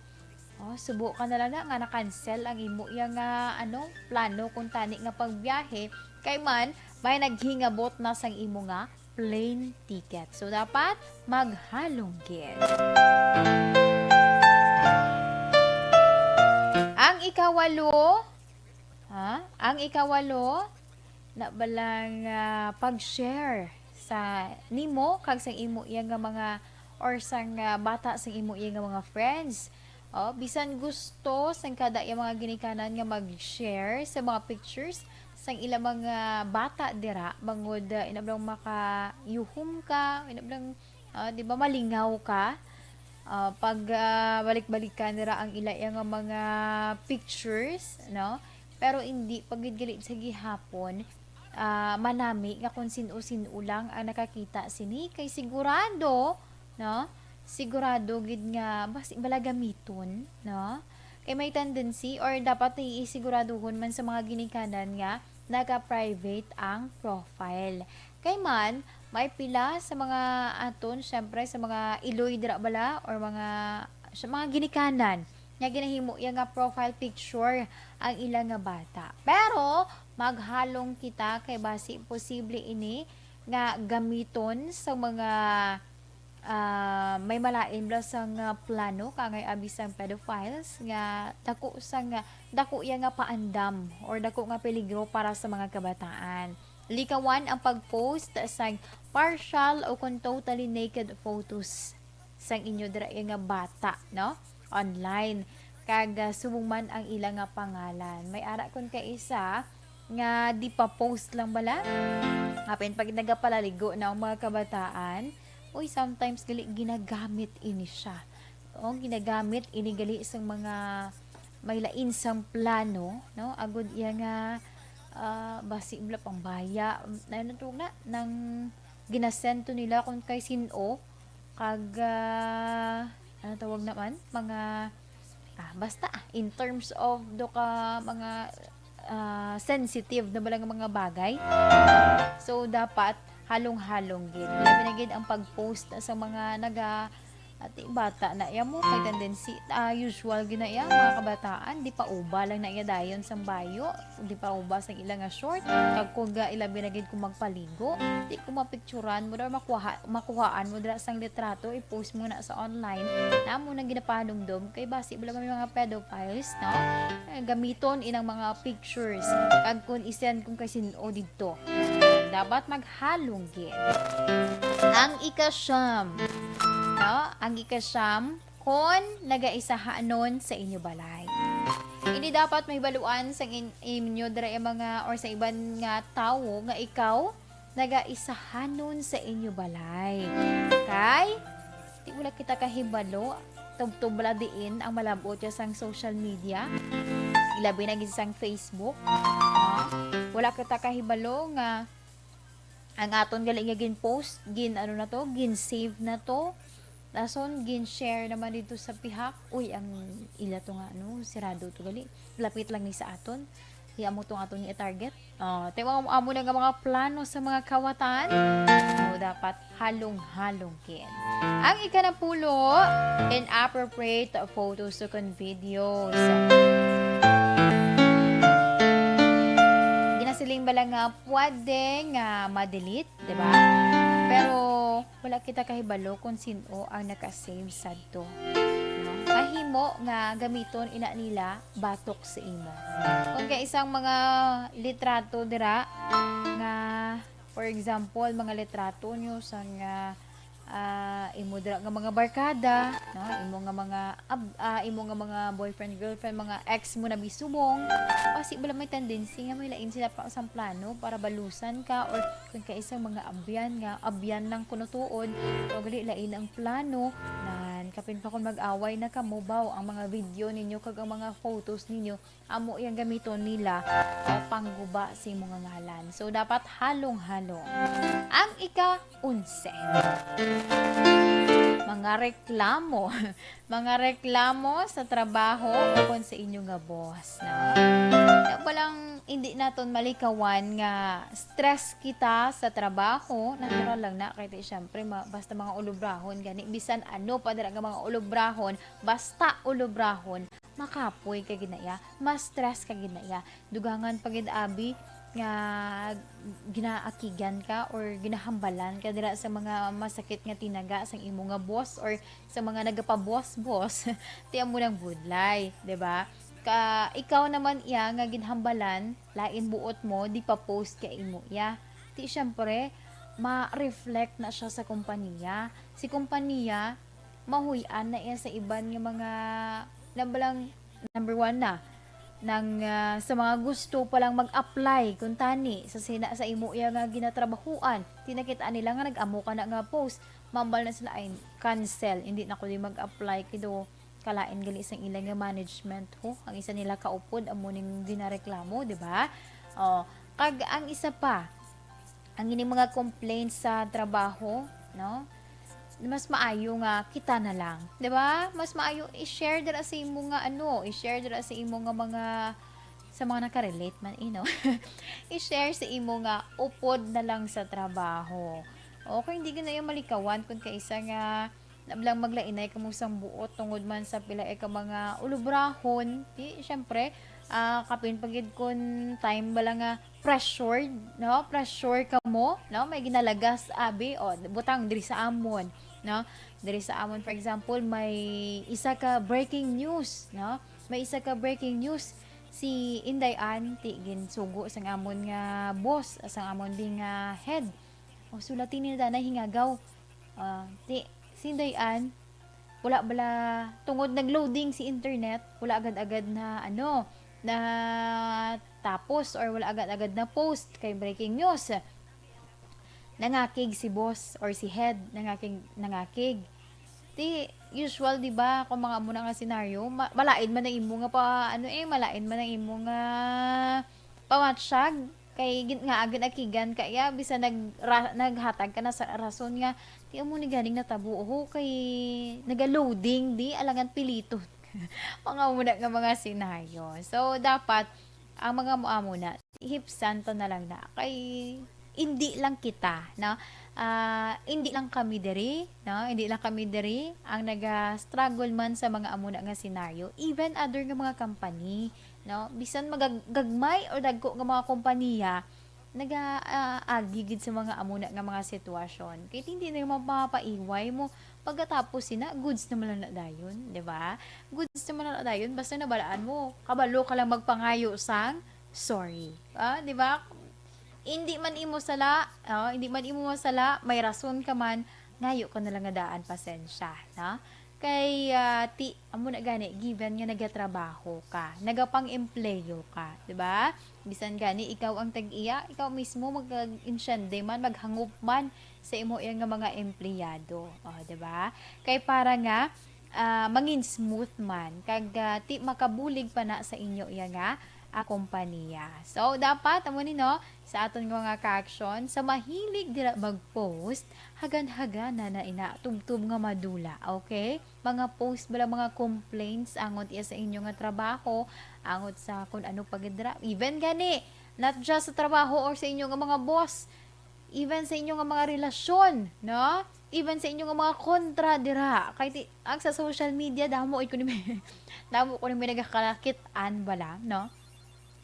Oh, subo ka na lang na nga na-cancel ang imo iya nga, ano, plano kung tani nga pagbiyahe. Kay man, may naghingabot na sang imo nga plane ticket. So, dapat maghalong gid. Ang ikawalo, ha? Ang ikawalo, na balang, ah, pag-share sa nimo kag sa imo iya nga mga, or sang, ah, bata sang imo iya nga mga friends. Oh, bisan gusto sang kada iya mga ginikanan nga mag-share sa mga pictures sang ila mga bata dira, bangod, ah, inablang makayuhom ka, inablang, ah, di ba, malingaw ka, ah, pag, ah, balik-balikan nira ang ila iya nga mga pictures, no? Pero hindi pa gid gali sa gihapon, ah, manami nga kung sin-o-sin-o lang ang nakakita sini, kay sigurado, no? Sigurado gid nga basi bala gamiton, no? Kay may tendency or dapat naiisiguraduhon man sa mga ginikanan nga naga-private ang profile. Kay man, may pila sa mga aton, syempre, sa mga iloy dira bala or mga, sa mga ginikanan nga ginahimo iya nga profile picture ang ila nga bata. Pero maghalong kita kay basi posible ini nga gamiton sa mga, ah, may malain bala sang, ah, plano, kangay abi sang pedophiles nga dako sang, ah, dako iya nga paandam or dako nga peligro para sa mga kabataan. Likawan ang pag-post sang partial o kon totally naked photos sang inyo dira nga bata, no? Online. Kag, ah, subong man ang ila nga pangalan. May ara kon kay isa nga di pa post lang bala. Apin pag nagapalaligo na ang mga kabataan, uy, sometimes gali ginagamit ini siya. O, ginagamit ini gali sang mga may lain sang plano, no? Agud iya nga, ah, basi bala pangbaya, ano tawag na, nang ginasento nila kung kay sin-o, kag, ah, ano tawag naman, mga, ah, basta, ah, in terms of do ka mga, ah, sensitive na bala nga mga bagay. So, dapat halong-halong gid. Labi na gid ang pag-post sa mga naga, At bata na iya mo, may tendency, ah, usual gid na iya, mga kabataan, di pa uba lang na iya dayon sang bayo, di pa uba sang ila nga short. Kag kung ga, ilabi na gid kung magpaligo, di ko mapicturan mo daw, makuha, makuhaan mo dira sang litrato, i-post mo na sa online. Namo nang ginapahanumdom kay basi bala may mga pedophiles, no? Eh, gamiton inang mga pictures. Kag kung isend kung kay sin-o didto. Dapat maghalong gid. Ang ikasyam, no? Ang ikasyam, kon nagaisahanon sa inyo balay. Hindi dapat mahibaluan sa in-, inyo dira yung mga, or sa iban nga tawo nga ikaw nagaisahanon sa inyo balay. Kay, di wala kita kahibalo, tubtob bala diin ang malab-ot siya sang social media. Ilabi na gid sang Facebook. No? Wala kita kahibalo nga ang aton gali nga gin-post, gin ano na to, gin-save na to. Dason gin-share naman dito sa pihak. Uy, ang ila to nga, ano, sirado to gali. Lapit lang ni sa aton. Di amo to nga aton i-target. Oh, te, mga amo na nga mga plano sa mga kawatan. Oh, dapat halong-halong gid. Ang ikanapulo, inappropriate photos o kon videos. Ginasiling bala nga pwede nga ma-delete, di ba? Pero wala kita kahibalo kung sino ang naka-save sadto. No? Mahimo nga gamiton ina nila batok sa imo. Kung kay isang mga litrato dira nga, for example, mga litrato nyo sa nga, ah, imo dira nga mga barkada, no? Imo nga mga ab-, ah, imo nga mga boyfriend, girlfriend, mga ex mo na bisubong, kasi bala may tendency nga may lain sila pa sang plano para balusan ka, or kung kaisa mga abyan nga, abyan lang kuno tuod, o gali lain ang plano, nan kapin pa kung mag-away na kamo, baw, ang mga video ninyo kag ang mga photos ninyo, amo yang gamiton nila o pangguba sa imo nga ngalan. So, dapat halong-halong. Ang ika-onse, mga reklamo. Mga reklamo sa trabaho o kon sa inyo nga boss, no? Walang, hindi naton malikawan nga stress kita sa trabaho. Natural lang na, kay ti, syempre, ma-, basta mga ulobrahon gani, bisan ano pa dira nga mga ulobrahon, basta ulobrahon, makapoy ka gid na iya, ma-stress ka gid na iya. Dugangan pa gid, abi, nga ginaakigan ka or ginahambalan ka dira sa mga masakit nga tinaga sang imo nga boss or sa mga nagapabos-bos. Ti amo nang budlay, di ba? Ka, ikaw naman iya nga ginhambalan, lain buot mo, di pa post ka imo iya. Ti, syempre, ma-reflect na siya sa kompanya. Si kompanya, mahuy-an na iya sa iban nga mga, na balang, number one na, nang, ah, sa mga gusto pa lang mag-apply, kung tani, sa sina-, sa imo iya nga ginatrabahuan, ti nakita nila nga nag-amo ka na nga post, mambal na sila, "Ay, cancel, hindi na ko di mag-apply, kay daw kalain gali sang ila nga management, ho." Ang isa nila kaupod, amo ning ginareklamo, di ba? Oh, kag ang isa pa, ang ining mga complaints sa trabaho, no? Mas maayo nga kita na lang, di ba? Mas maayo i-share dira sa imo nga ano, i-share dira sa imo nga mga, sa mga nakarelate man, eh, no? I-share sa imo nga upod na lang sa trabaho. Okay, hindi ka na yung malikawan kung kaisa nga nablang maglainay kamo sang buot tungod man sa pila ka mga ulobrahon. Di, syempre, ah, kapin pa gid kun time bala nga pressured, no? Pressure kamo, no? May ginalagas, abi, o, butang diri sa amon, no? Diri sa amon, for example, may isa ka breaking news, no? May isa ka breaking news. Si Inday Ann, ti, ginsugo sang amon nga boss, sang amon di nga head. O, sulati ni Danay Hingagaw. Ah, ti, si Inday Ann, wala bala, tungod nag-loading si internet, wala agad-agad na, ano, na tapos or wala agad-agad na post kay breaking news. Nangakig si boss or si head, nangakig, nangakig. Ti, usual, di ba, kung mga amo na nga senaryo, ma-, malain man ang imo nga pa, ano eh, malain man ang imo nga pamatsyag, kay gin-, nga agad akigan ka iya, bisan nag-, ra-, naghatag ka na sa rason nga, "Ti amo ni ganing natabo, ho, kay naga-loading, di, alangan piliton." Mga amo na nga mga senaryo. So, dapat, ang mga amo-amo na, hipsan ta na lang na. Kay, hindi lang kita, no? Ah, hindi lang kami diri, no? Hindi lang kami diri ang naga-struggle man sa mga amo na nga senaryo. Even other nga mga company, no? Bisan magag-, gagmay or dagko nga mga kompanya, naga, ah, agi gid sa mga amo na nga mga sitwasyon. Kay hindi na mapapaiway mo pagkatapos sina, goods naman lang na dayon, di ba? Goods naman lang na dayon, basta nabalaan mo, kabalo ka lang magpangayo sang sorry. Ah, di ba? Hindi man imo sala, oh, hindi man imo masala, may rason ka man, ngayo ka na lang nga daan pasensya, no? Kay, ah, ti, amo na gani, given nga nagatrabaho ka, nagapang-empleyo ka, di ba? Bisan gani ikaw ang tag-iya, ikaw mismo mag-insyende man, maghangop man sa imo iya nga mga empleyado, oh, di ba? Kay para nga, ah, mangin smooth man, kag, ah, ti makabulig pa na sa inyo iya nga, ah, kompanya. So, dapat, amo ni, no, sa aton nga mga ka-action, sa mahilig dira mag-post, hagan-hagana na ina, tubtob nga madula, okay? Mga post bala, mga complaints angot iya sa inyo nga trabaho, angot sa kun ano pa gid dira. Even gani, not just sa trabaho or sa inyo nga mga boss, even sa inyo nga mga relasyon, no? Even sa inyo nga mga kontra dira. Kay ti, ang sa social media, damo ko ni may, damo ko ni may nagakakit-an bala, no?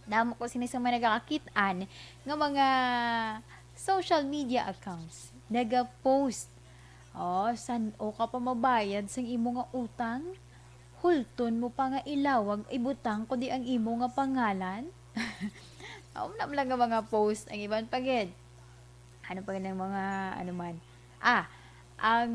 Damo ko sini sa mga nagakakit-an nga mga social media accounts. Naga-post. Oh, san-o ka pa mabayad sang imo nga utang? Hulton mo pa nga ilawag, ibutang ko di ang imo nga pangalan? Amo na lang nga mga post ang iban pa gid. Ano pa gid ang mga, ano man? Ah, ang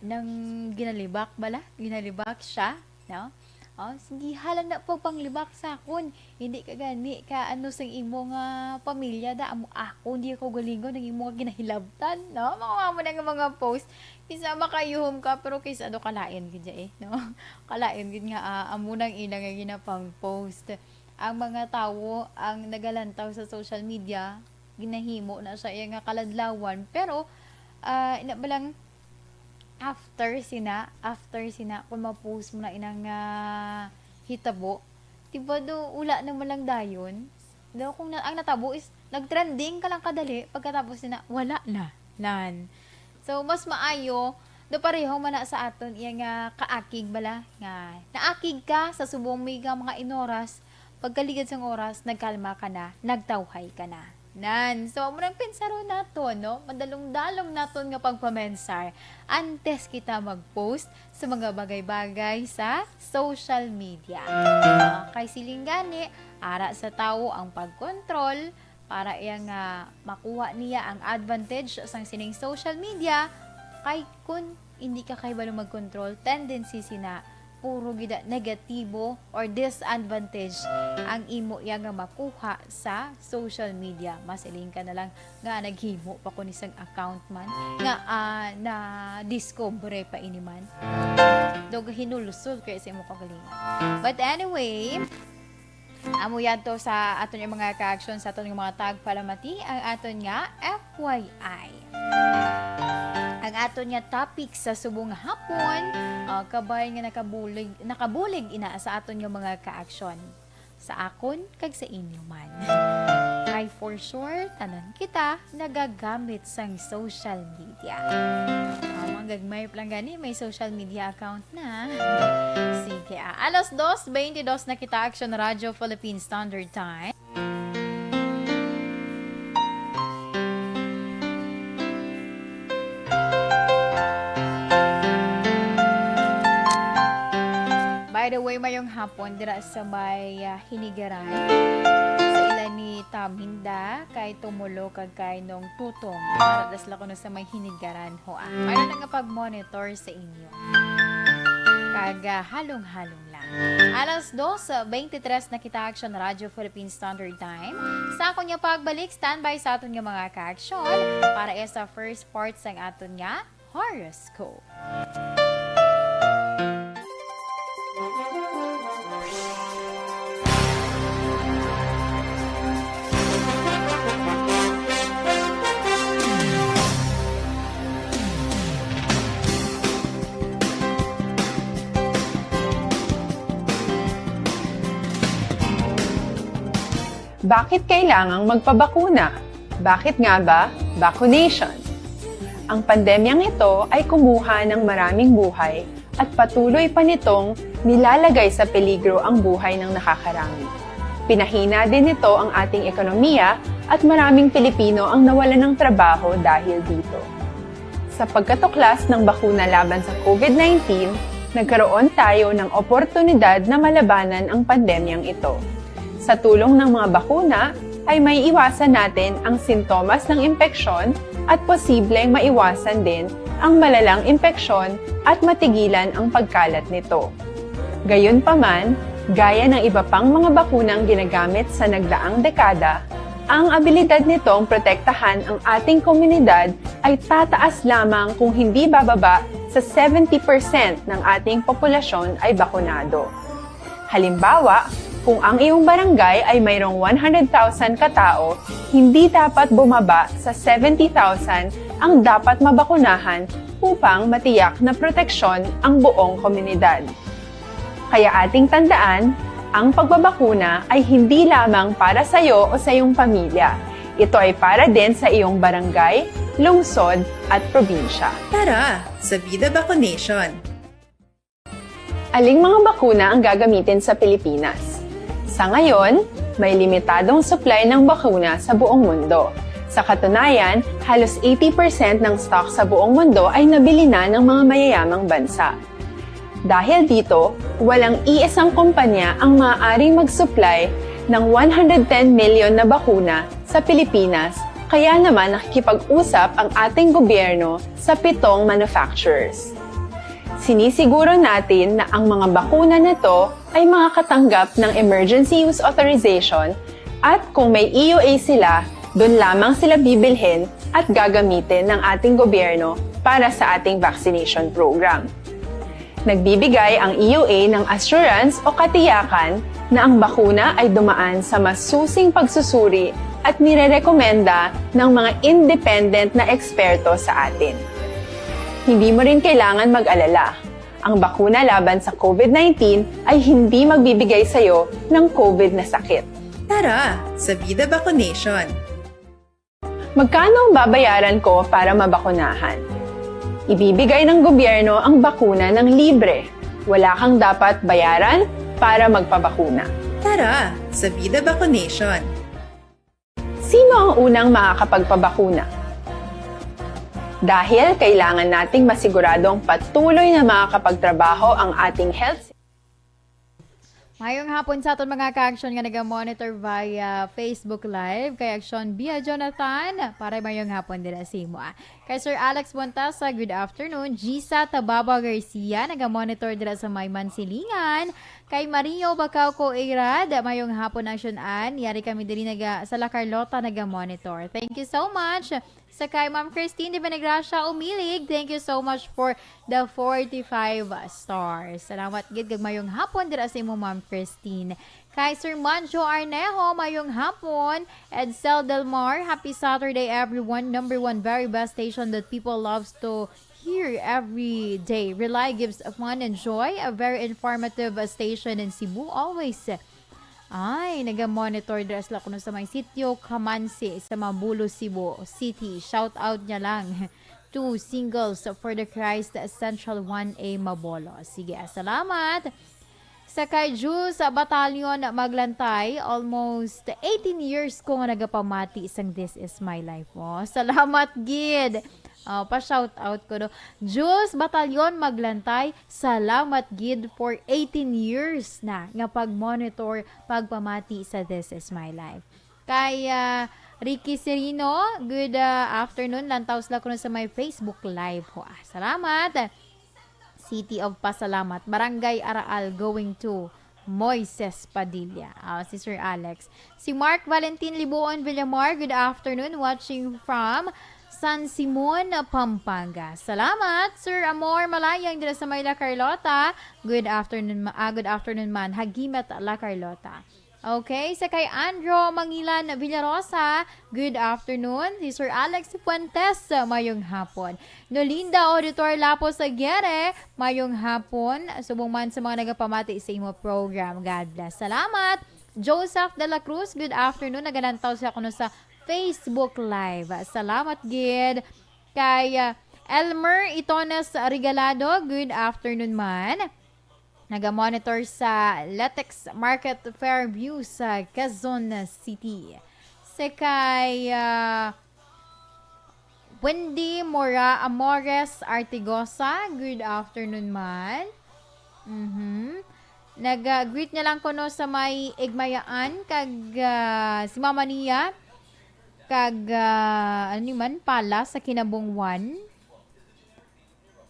nang ginalibak bala? Ginalibak siya, no? Oh, sige, hala na po panglibak sa akon. Hindi ka gani ka ano sang imo nga pamilya da, amo ako, hindi ako galingon ang imo nga ginahilabtan, no? Mga amo na nga mga post. Kinsa makayuhom ka, pero kinsa do kalain gid eh, no? Kalain gid nga, ah, amo nang ila nga ginapang-post. Ang mga tawo ang nagalantaw sa social media, ginahimo na siya iya nga kaladlawan. Pero, ah, ina ba lang, after sina, after sina, kung ma-post mo na inang, ah, hitabo, di ba do, wala naman lang dayon? No, kung na, ang natabo is, nag-trending ka lang kadali, pagkatapos na, wala na. Nan. So, mas maayo, do pareho man na sa aton iya nga kaakig bala, nga naakig ka sa subong may nga mga inoras, pagkaligad sang oras, nagkalma ka na, nagtawhay ka na. Nan. So, amo nang pensaron naton, no? Madalong-dalong naton nga pagpamensar antes kita mag-post sa mga bagay-bagay sa social media. Ah, kay siling gani, ara sa tawo ang pagkontrol para iya nga makuha niya ang advantage sang sining social media. Kay kun hindi ka kahibalo mag-control, tendency sina puro gid negatibo or disadvantage ang imo iya nga makuha sa social media. Masiling ka na lang nga naghimo pa ko ni sang account man nga, ah, na-discover pa ini man. Daw gahinulsol kay sa imo kaugalingon. But anyway, amo yadto sa aton nga mga ka-action, sa aton nga mga tagpalamati, ang aton nga F Y I. Ang aton nga topic sa subong nga hapon, ah, kabay nga nakabulig, nakabulig ina sa aton nga mga ka-action. Sa akon kag sa inyo man. Kay for sure, tanan kita nagagamit sang social media. Ah, mga gagmay pa lang gani, may social media account na. Sige, ah, alas dos beintidos na kita, Action Radio Philippine Standard Time. By the way, mayong hapon dira sa may, ah, Hinigaran. Sa ila ni Taminda, kay Tumulo, kag kay Nong Tutong. Para das la kuno sa may Hinigaran, ho, ah. Mayroon na nga pag-monitor sa inyo. Kag, ah, halong-halong lang. Alas dos beintitres na kita, Action Radio Philippine Standard Time. Sa akon nga pagbalik, standby sa aton nga mga ka-action para sa first part sang aton nga horoscope. Bakit kailangang magpabakuna? Bakit nga ba vaccination? Ang pandemyang ito ay kumuha ng maraming buhay at patuloy pa nitong nilalagay sa peligro ang buhay ng nakakarami. Pinahina din nito ang ating ekonomiya at maraming Pilipino ang nawalan ng trabaho dahil dito. Sa pagkatuklas ng bakuna laban sa COVID nineteen, nagkaroon tayo ng oportunidad na malabanan ang pandemyang ito. Sa tulong ng mga bakuna, ay maiiwasan natin ang sintomas ng impeksyon at posibleng maiwasan din ang malalang impeksyon at matigilan ang pagkalat nito. Gayunpaman, gaya ng iba pang mga bakunang ginagamit sa nagdaang dekada, ang abilidad nitong protektahan ang ating komunidad ay tataas lamang kung hindi bababa sa seventy percent ng ating populasyon ay bakunado. Halimbawa, kung ang iyong barangay ay mayroong one hundred thousand katao, hindi dapat bumaba sa seventy thousand ang dapat mabakunahan upang matiyak na proteksyon ang buong komunidad. Kaya ating tandaan, ang pagbabakuna ay hindi lamang para sa iyo o sa iyong pamilya. Ito ay para din sa iyong barangay, lungsod, at probinsya. Tara, sa Vida Vaccination! Aling mga bakuna ang gagamitin sa Pilipinas? Sa ngayon, may limitadong supply ng bakuna sa buong mundo. Sa katunayan, halos eighty percent ng stock sa buong mundo ay nabili na ng mga mayayamang bansa. Dahil dito, walang iisang kumpanya ang maaaring mag-supply ng one hundred ten million na bakuna sa Pilipinas, kaya naman nakikipag-usap ang ating gobyerno sa pitong manufacturers. Sinisiguro natin na ang mga bakuna na to ay makakatanggap ng emergency use authorization at kung may E U A sila, doon lamang sila bibilhin at gagamitin ng ating gobyerno para sa ating vaccination program. Nagbibigay ang E U A ng assurance o katiyakan na ang bakuna ay dumaan sa masusing pagsusuri at nirerekomenda ng mga independent na eksperto sa atin. Hindi mo rin kailangan mag-alala. Ang bakuna laban sa COVID nineteen ay hindi magbibigay sa iyo ng COVID na sakit. Tara, sa Vida Vaccination! Magkano ang babayaran ko para mabakunahan? Ibibigay ng gobyerno ang bakuna ng libre. Wala kang dapat bayaran para magpabakuna. Tara, sa Vida Vaccination! Sino ang unang makakapagpabakuna? Dahil kailangan nating masiguradong patuloy na makakapagtrabaho ang ating health. Mayong hapon sa aton mga ka-aksyon nga naga-monitor via Facebook Live. Kay Aksyon Bia Jonathan, para mayong hapon dira sa imo, ah. Kay Sir Alex Montasa, good afternoon. Gisa Tababa Garcia, naga-monitor dira sa may Mansilingan. Kay Mario Bacauco Irad, mayong hapon, Aksyon Ann. Yari kami diri naga, sa La Carlota, naga-monitor. Thank you so much. Sa kay Ma'am Christine de Benegracia Umilig, thank you so much for the forty-five stars. Salamat gid kag mayong hapon dira sa imo, Ma'am Christine. Kay Sir Manjo Arnejo, mayong hapon. Edsel Del Mar, happy Saturday, everyone. Number one, very best station that people loves to hear every day. Rely gives fun and joy. A very informative, uh, station in Cebu. Always. Ay, naga-monitor dira sila kuno sa may Sitio Kamansi sa Mabolo, Cebu City. Shout out niya lang to Singles for the Christ Central one A Mabolo. Sige, salamat. Sa kay Jules Batalyon Maglantay, almost eighteen years ko nga nagapamati sang This Is My Life. Oh, salamat gid. Oh, pa-shout out ko, no. Jules Batalyon Maglantay, salamat gid for eighteen years na nga pag-monitor, pagpamati sa This Is My Life. Kay, ah, Ricky Serino, good, ah, afternoon. Lantaw sila kuno sa may Facebook Live. Ho, ah, salamat. City of Pasalamat, Barangay Araal, going to Moises Padilla. Ah, si Sir Alex. Si Mark Valentin Libuon Villamar, good afternoon, watching from San Simon, Pampanga. Salamat, Sir Amor Malayang, dira sa may La Carlota. Good afternoon, ma-, ah, good afternoon man. Hagimat, La Carlota. Okay, sa kay Andro Mangilan Villarosa, good afternoon. Si Sir Alex Fuentes, mayong hapon. Nolinda Auditor Lapos Aguirre, mayong hapon. Subong man sa mga nagapamati sa imo program. God bless. Salamat. Joseph de la Cruz, good afternoon. Nagalantaw siya kuno sa Facebook Live. Salamat gid kay, ah, Elmer Itones Regalado. Good afternoon man. Naga-monitor sa Letex Market Fairview sa Quezon City. Si kay, ah, Wendy Mora Amores Artigosa, good afternoon man. Mhm. Nag-greet niya lang kuno sa may Igmayaan kag, ah, si mama niya kag, ah, ano ni man, pala sa kinabungwan.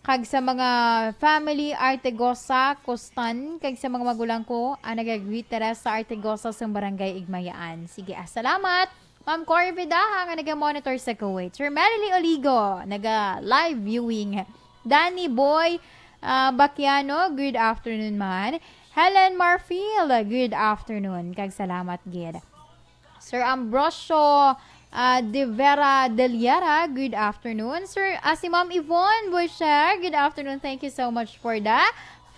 Kag sa mga family Artegosa, Costan, kag sa mga magulang ko, ang nag-greet, Teresa Artegosa sa Barangay Igmayaan. Sige, ah, salamat. Ma'am Cory Vidaha nga naga-monitor sa Kuwait. Sir Merily Oligo, naga-live viewing. Danny Boy, ah, Baquiano, good afternoon man. Helen Marfil, good afternoon. Kag salamat gid. Sir Ambrosio, ah, De Vera Deliera, good afternoon. Sir, ah, si Ma'am Yvonne Boucher, good afternoon. Thank you so much for the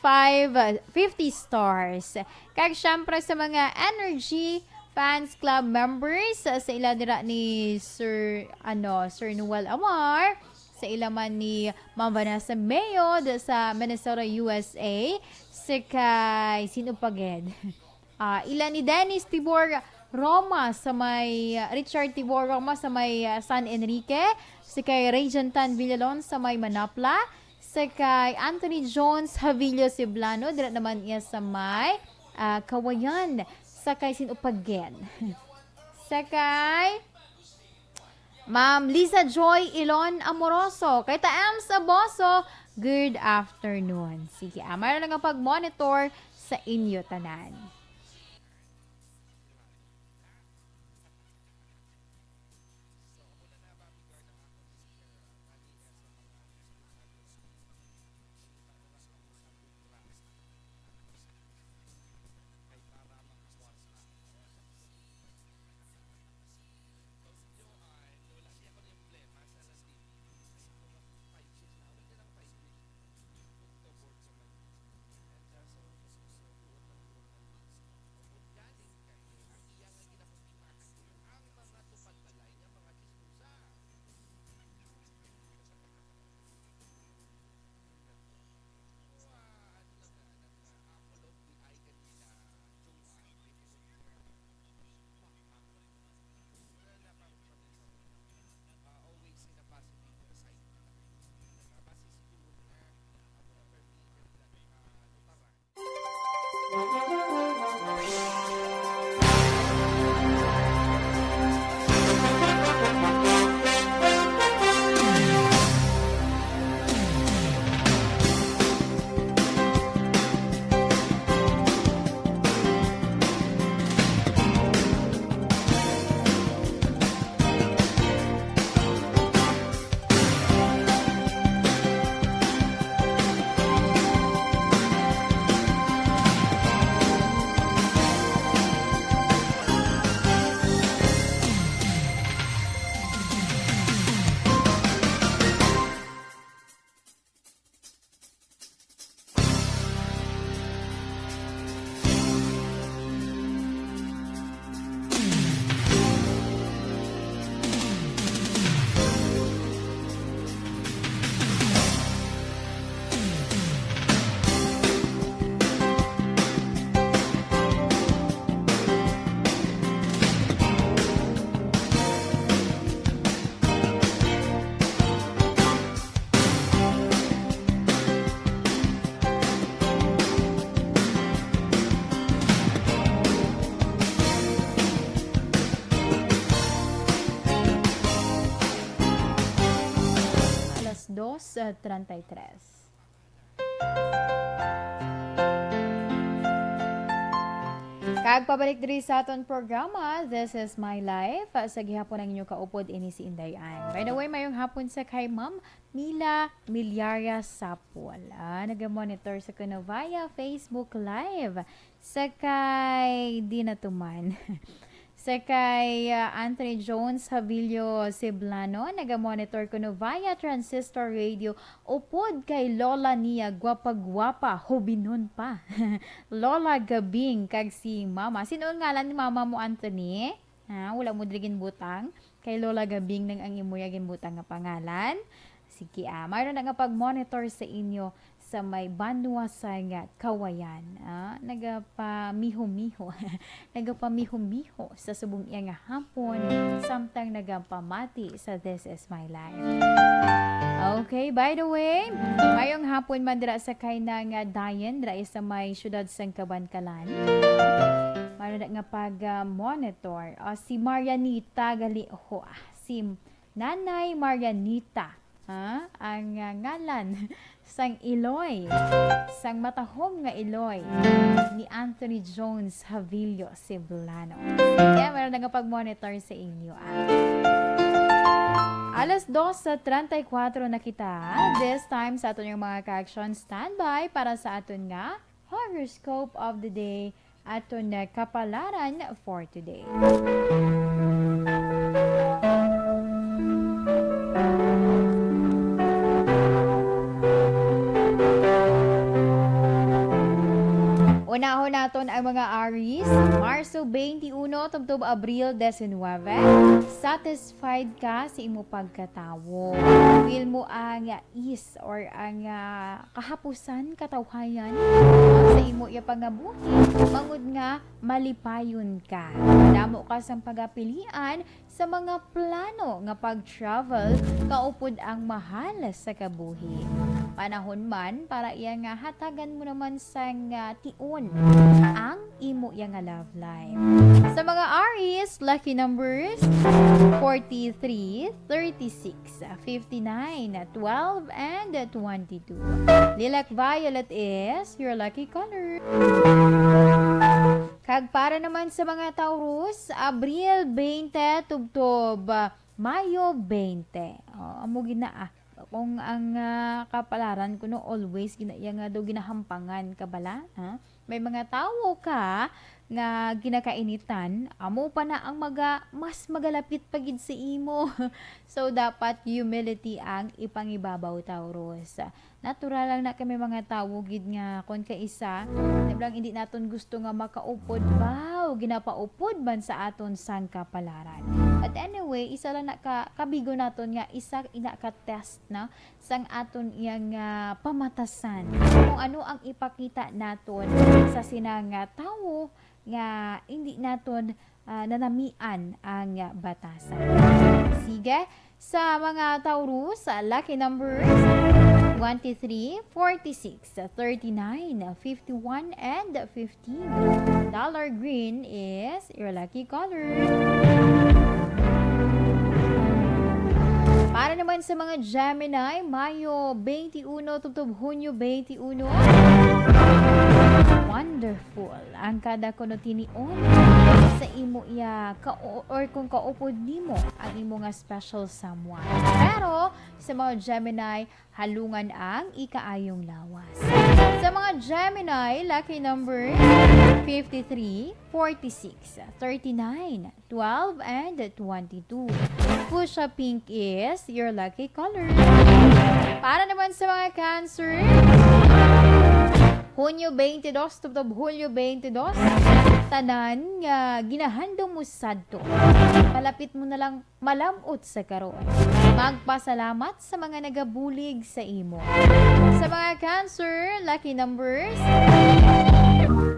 five, uh, fifty stars. Kag syempre sa mga Energy Fans Club members, ah, sa ila dira ni Sir, ano, Sir Noel Amar, sa ila man ni Ma'am Vanessa Mayo da sa Minnesota, U S A, sa kay, sino pa gid? Ah, ila ni Dennis Tibor Roma sa may, ah, Richard Tibor Roma sa may, ah, San Enrique, si kay Regentan Villalon sa may Manapla, si kay Anthony Jones Havillo Siblano, dira naman iya sa may, ah, Kawayan, sa kay sin-o pa gid? Sa kay Ma'am Lisa Joy Ilon Amoroso, kay ta Ems Aboso, good afternoon. Sige, ah, mayroon lang ang pag-monitor sa inyo tanan. Alas dos, ah, treinta y tres. Kag pabalik diri sa aton programa, This Is My Life. Sa gihapon ang inyo kaupod, ini si Inday Ann. By the way, mayong hapon sa kay Ma'am Mila Milyara Sapol. Ah, naga-monitor sa kuno via Facebook Live. Sa kay, di na tuman. Sa kay, ah, Anthony Jones Havillo Ceblano, naga-monitor kuno via Transistor Radio. Upod kay Lola niya, gwapa-gwapa, hubinon pa. Lola Gabing, kag si Mama. Sino ang ngalan ni Mama mo, Anthony? Ha, wala mo diri ginbutang. Kay Lola Gabing nang ang imo ya ginbutang nga pangalan. Sige, ah, mayroon na nga pag-monitor sa inyo sa may banwa sa nga Kawayan. Ah, nagapamiho-miho. Nagapamiho-miho sa subong iya nga hapon, samtang nagapamati sa This Is My Life. Okay, by the way, mayong hapon man dira sa kay na nga Dayan, dira sa may siyudad sang Kabankalan. Mayroon na nga pag-monitor. Ah, si Marianita gali ho, ah, si Nanay Marianita, ha? Ang, ah, ngalan sang iloy, sang matahom nga iloy ni Anthony Jones Havillo Ceblano. Sige, mayroon na nga pag-monitor sa inyo, ah. Alas dos sa treinta y cuatro na kita. This time sa aton yung mga ka-action, standby para sa aton nga horoscope of the day, aton nga kapalaran for today. Unahon naton ang mga Aries, Marso twenty-one tubtob Abril diecinuebe. Satisfied ka sa imo pagkatawo. Feel mo ang is or ang, ah, kahapusan, katawhayan sa imo iya pangabuhi, bangod nga malipayon ka. Damo ka sang pagapilian sa mga plano nga pag-travel, kaupod ang mahal sa kabuhi. Panahon man para iya nga hatagan mo naman sang, ah, tion ang imo iya nga love life. Sa mga Aries, lucky numbers forty-three, thirty-six, fifty-nine, twelve, and twenty-two. Lilac violet is your lucky color. Kag para naman sa mga Taurus, Abril twenty tubtob, ah, Mayo twenty. Oh, amo gina, ah. Kung ang, ah, kapalaran kuno always gina, iya nga daw ginahampangan ka bala, ha? May mga tawo ka nga ginakainitan, amo pa na ang maga-, mas magalapit pa gid sa imo. So, dapat humility ang ipangibabaw, Taurus. Natural lang na kay may mga tawo gid nga kon kaisa, di ba lang, hindi naton gusto nga makaupod ba o ginapaupod man sa aton sang kapalaran. But anyway, isa lang na ka, kabigo naton nga isa ina ka test na sang aton iyang, ah, pamatasan. Kung ano ang ipakita naton sa sina nga tawo nga hindi naton, ah, nanamian ang batasan. Sige, sa mga Taurus, ah, lucky numbers twenty-three, forty-six, thirty-nine, fifty-one, and fifteen. Dollar green is your lucky color. Para naman sa mga Gemini, Mayo twenty-one tubtob Hunyo twenty-one. Wonderful ang kada kuno tinion sa imo iya ka, or kung kaupod nimo ang imo nga special someone. Pero sa mga Gemini, halungan ang ikaayong lawas. Sa mga Gemini, lucky number fifty-three, forty-six, thirty-nine, twelve, and twenty-two. Fuchsia pink is your lucky color. Para naman sa mga Cancer, Hunyo twenty-two tubtob Hulyo twenty-two, tanan nga ginahandom mo sadto, palapit mo na lang malam-ot sa karon. Magpasalamat sa mga nagabulig sa imo. Sa mga Cancer, lucky numbers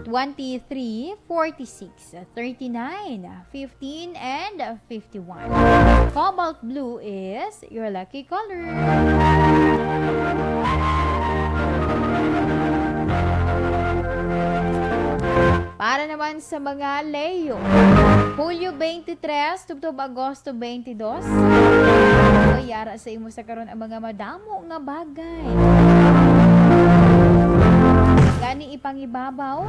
twenty-three, forty-six, thirty-nine, fifteen, and fifty-one. Cobalt blue is your lucky color. Para naman sa mga Leo, Hulyo twenty-three tubtob Agosto twenty-two. Oy, yara sa imo sa karon ang mga madamo nga bagay. Gani ipangibabaw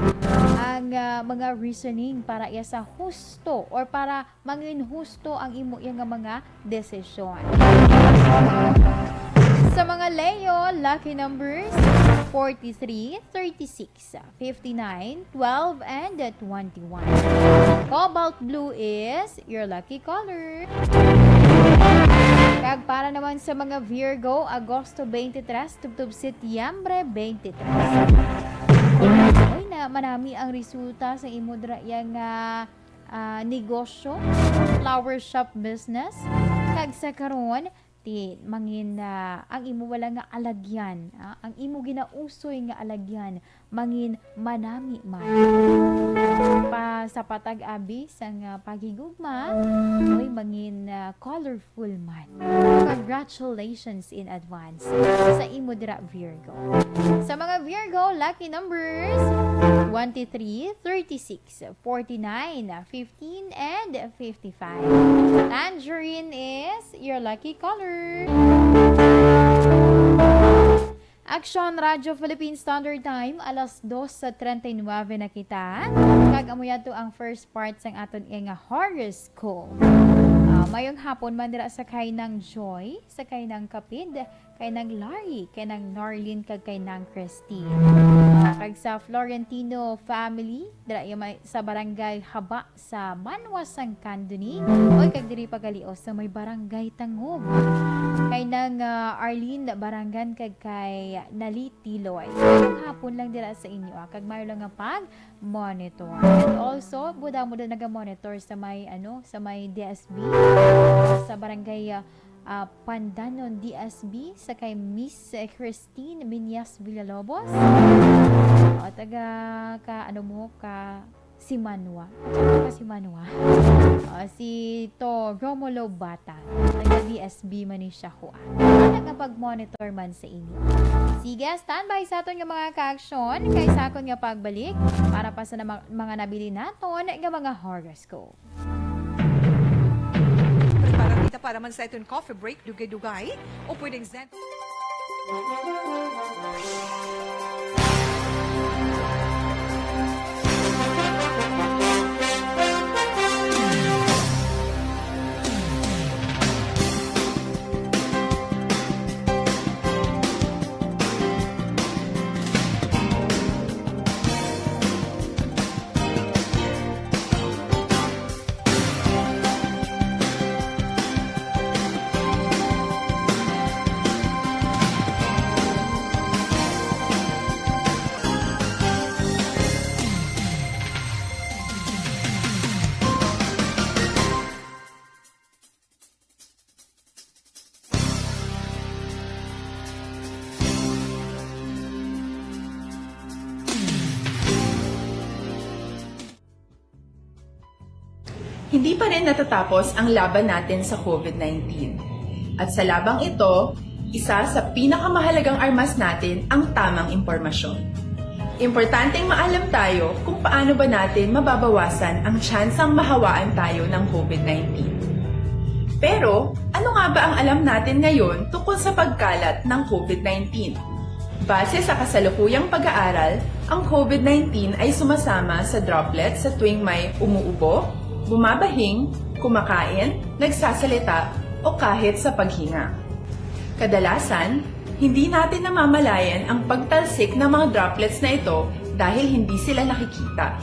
ang, ah, mga reasoning para iya sa husto or para mangin husto ang imo iya nga mga desisyon. Sa mga Leo, lucky numbers forty-three, thirty-six, fifty-nine, twelve, and twenty-one. Cobalt blue is your lucky color. Kag para naman sa mga Virgo, Agosto twenty-three tubtob Setyembre twenty-three. Oy, na manami ang resulta sa imo dira iya nga, ah, negosyo, flower shop business, kag sa karon, ti, mangin, ah, ang imo wala nga alagyan, ah, ang imo ginausoy nga alagyan, mangin manami man. Pa, sa patag abi sang, ah, paghigugma, oy, mangin, ah, colorful man. Congratulations in advance sa imo dira, Virgo. Sa mga Virgo, lucky numbers, twenty-three, thirty-six, forty-nine, fifteen, and fifty-five. Tangerine is your lucky color. Action Radio Philippine Standard Time, alas dos sa treinta y nueve na kita. Kag amo yadto ang first part sang aton nga horoscope. Ah, mayong hapon man dira sa kay Nang Joy, sa kay Nang Kapid, kay Nang Larry, kay Nang Norlin, kag kay Nang Christine. Ah, kag sa Florentino family, dira yung may, sa barangay Haba, sa Manwa, sang Candoni, oy, kag diri pa gali, o, sa may barangay Tangub. Kay Nang, ah, Arlene Barangan, kag kay Nali Tiloy. Ang hapon lang dira sa inyo, ah, kag mayo lang nga pag-monitor. And also, buda mo doon naga-monitor sa may, ano, sa may D S B, sa barangay, ah, ah, Pandanon D S B, sa kay Miss, eh, Christine Minyas Villalobos. O, taga ka, ano mo, ka Simanwa. At saka ka Simanwa. O, si to Romulo Bata. Taga D S B man ni siya, kuan. Wala nga pag-monitor man sa inyo. Sige, standby sa aton nga mga ka-aksyon. Kay sa akon nga pagbalik, para pa sa nama-, mga nabili naton nga mga horoscope. Prepara kita para man sa iton coffee break, dugay-dugay, o pwedeng zen- Hindi pa rin natatapos ang laban natin sa COVID nineteen. At sa labang ito, isa sa pinakamahalagang armas natin ang tamang impormasyon. Importanteng maalam tayo kung paano ba natin mababawasan ang tsansang mahawaan tayo ng COVID nineteen. Pero, ano nga ba ang alam natin ngayon tungkol sa pagkalat ng COVID nineteen? Base sa kasalukuyang pag-aaral, ang COVID nineteen ay sumasama sa droplets sa tuwing may umuubo, bumabahing, kumakain, nagsasalita, o kahit sa paghinga. Kadalasan, hindi natin namamalayan ang pagtalsik ng mga droplets na ito dahil hindi sila nakikita.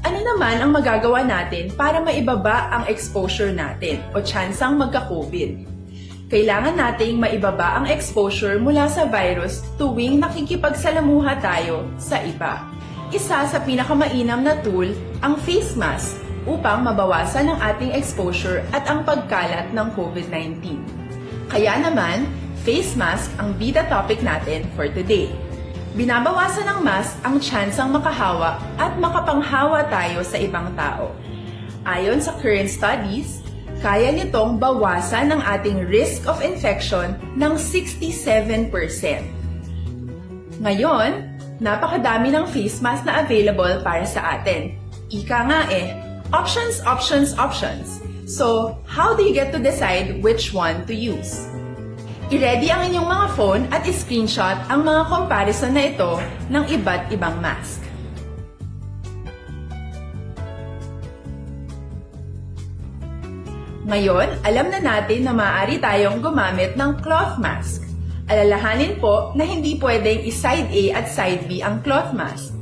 Ano naman ang magagawa natin para maibaba ang exposure natin o tsansang magka-COVID? Kailangan nating maibaba ang exposure mula sa virus tuwing nakikipagsalamuha tayo sa iba. Isa sa pinakamainam na tool ang face mask upang mabawasan ang ating exposure at ang pagkalat ng COVID nineteen. Kaya naman, face mask ang bida topic natin for today. Binabawasan ng mask ang tsansang makahawa at makapanghawa tayo sa ibang tao. Ayon sa current studies, kaya nitong bawasan ang ating risk of infection ng sixty-seven percent. Ngayon, napakadami ng face mask na available para sa atin. Ika nga eh, options, options, options. So, how do you get to decide which one to use? I-ready ang inyong mga phone at i-screenshot ang mga comparison na ito ng iba't ibang mask. Ngayon, alam na natin na maaari tayong gumamit ng cloth mask. Alalahanin po na hindi pwedeng i-side A at side B ang cloth mask.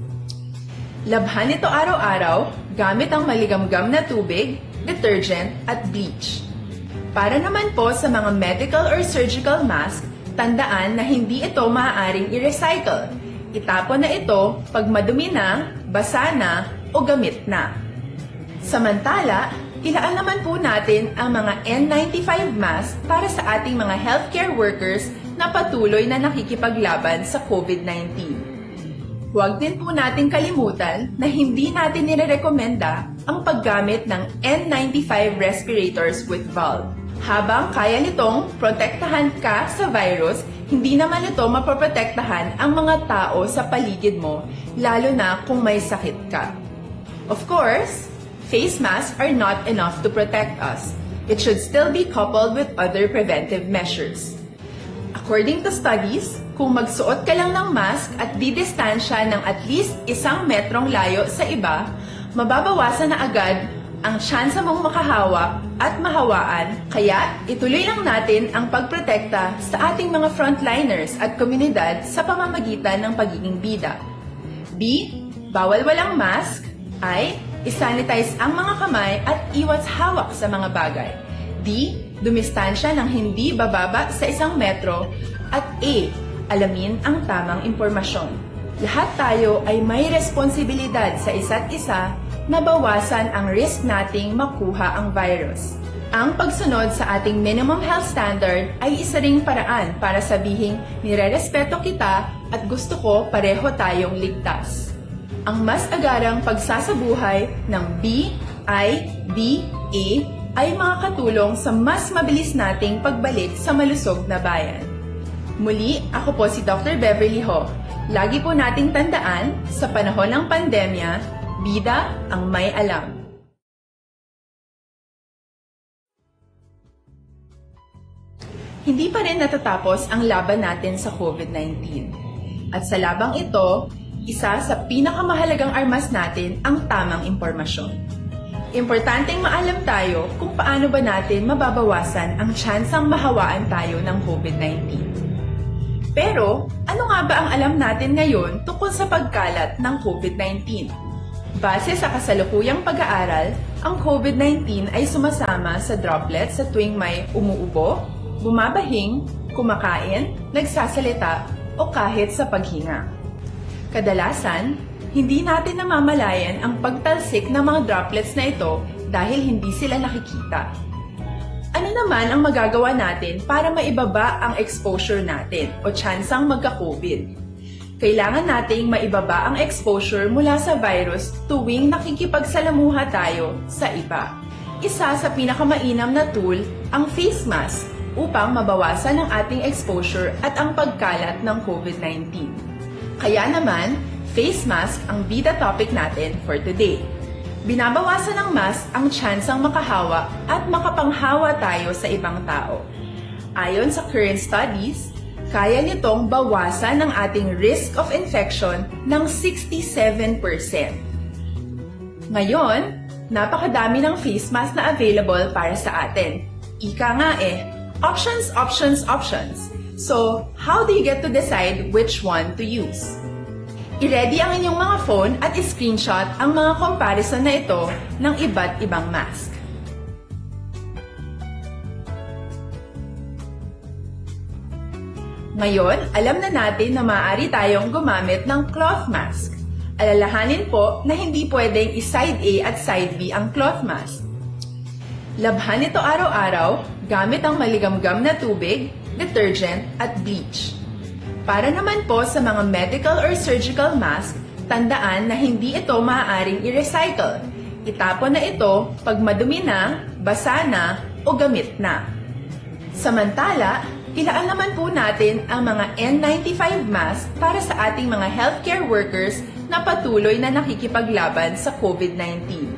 Labhan ito araw-araw gamit ang maligamgam na tubig, detergent, at bleach. Para naman po sa mga medical or surgical mask, tandaan na hindi ito maaaring i-recycle. Itapon na ito pag madumi na, basa na, o gamit na. Samantala, ilaan naman po natin ang mga N ninety-five mask para sa ating mga healthcare workers na patuloy na nakikipaglaban sa COVID-nineteen. Huwag din po nating kalimutan na hindi natin nirerekomenda ang paggamit ng N ninety-five respirators with valve. Habang kaya nitong protektahan ka sa virus, hindi naman ito mapoprotektahan ang mga tao sa paligid mo, lalo na kung may sakit ka. Of course, face masks are not enough to protect us. It should still be coupled with other preventive measures. According to studies, kung magsuot ka lang ng mask at didistansya ng at least isang metrong layo sa iba, mababawasan na agad ang tsansa mong makahawa at mahawaan, kaya ituloy lang natin ang pagprotekta sa ating mga frontliners at komunidad sa pamamagitan ng pagiging bida. B, bawal walang mask. I, isanitize ang mga kamay at iwas hawak sa mga bagay. D, dumistansya ng hindi bababa sa isang metro. At E, alamin ang tamang impormasyon. Lahat tayo ay may responsibilidad sa isa't isa na bawasan ang risk nating makuha ang virus. Ang pagsunod sa ating minimum health standard ay isa ring paraan para sabihing nirerespeto kita at gusto ko pareho tayong ligtas. Ang mas agarang pagsasabuhay ng B I D A ay makakatulong sa mas mabilis nating pagbalik sa malusog na bayan. Muli, ako po si Doctor Beverly Ho. Lagi po nating tandaan, sa panahon ng pandemya, bida ang may alam. Hindi pa rin natatapos ang laban natin sa COVID nineteen. At sa labang ito, isa sa pinakamahalagang armas natin ang tamang impormasyon. Importanteng maalam tayo kung paano ba natin mababawasan ang tsansang mahawaan tayo ng COVID nineteen. Pero, ano nga ba ang alam natin ngayon tungkol sa pagkalat ng COVID nineteen? Base sa kasalukuyang pag-aaral, ang COVID nineteen ay sumasama sa droplets sa tuwing may umuubo, bumabahing, kumakain, nagsasalita, o kahit sa paghinga. Kadalasan, hindi natin namamalayan ang pagtalsik ng mga droplets na ito dahil hindi sila nakikita. Ano naman ang magagawa natin para maibaba ang exposure natin o tsansang magka-COVID? Kailangan nating maibaba ang exposure mula sa virus tuwing nakikipagsalamuha tayo sa iba. Isa sa pinakamainam na tool ang face mask upang mabawasan ang ating exposure at ang pagkalat ng COVID nineteen. Kaya naman, face mask ang bida topic natin for today. Binabawasan ng mask ang tsansang makahawa at makapanghawa tayo sa ibang tao. Ayon sa current studies, kaya nitong bawasan ang ating risk of infection ng sixty-seven percent. Ngayon, napakadami ng face mask na available para sa atin. Ika nga eh, options, options, options. So, how do you get to decide which one to use? I-ready ang inyong mga phone at i-screenshot ang mga comparison na ito ng iba't ibang mask. Ngayon, alam na natin na maaari tayong gumamit ng cloth mask. Alalahanin po na hindi pwedeng i-side A at side B ang cloth mask. Labhan ito araw-araw gamit ang maligamgam na tubig, detergent, at bleach. Para naman po sa mga medical or surgical mask, tandaan na hindi ito maaaring i-recycle. Itapon na ito pag madumi na, basa na, o gamit na. Samantala, ilaan naman po natin ang mga N ninety-five mask para sa ating mga healthcare workers na patuloy na nakikipaglaban sa COVID nineteen.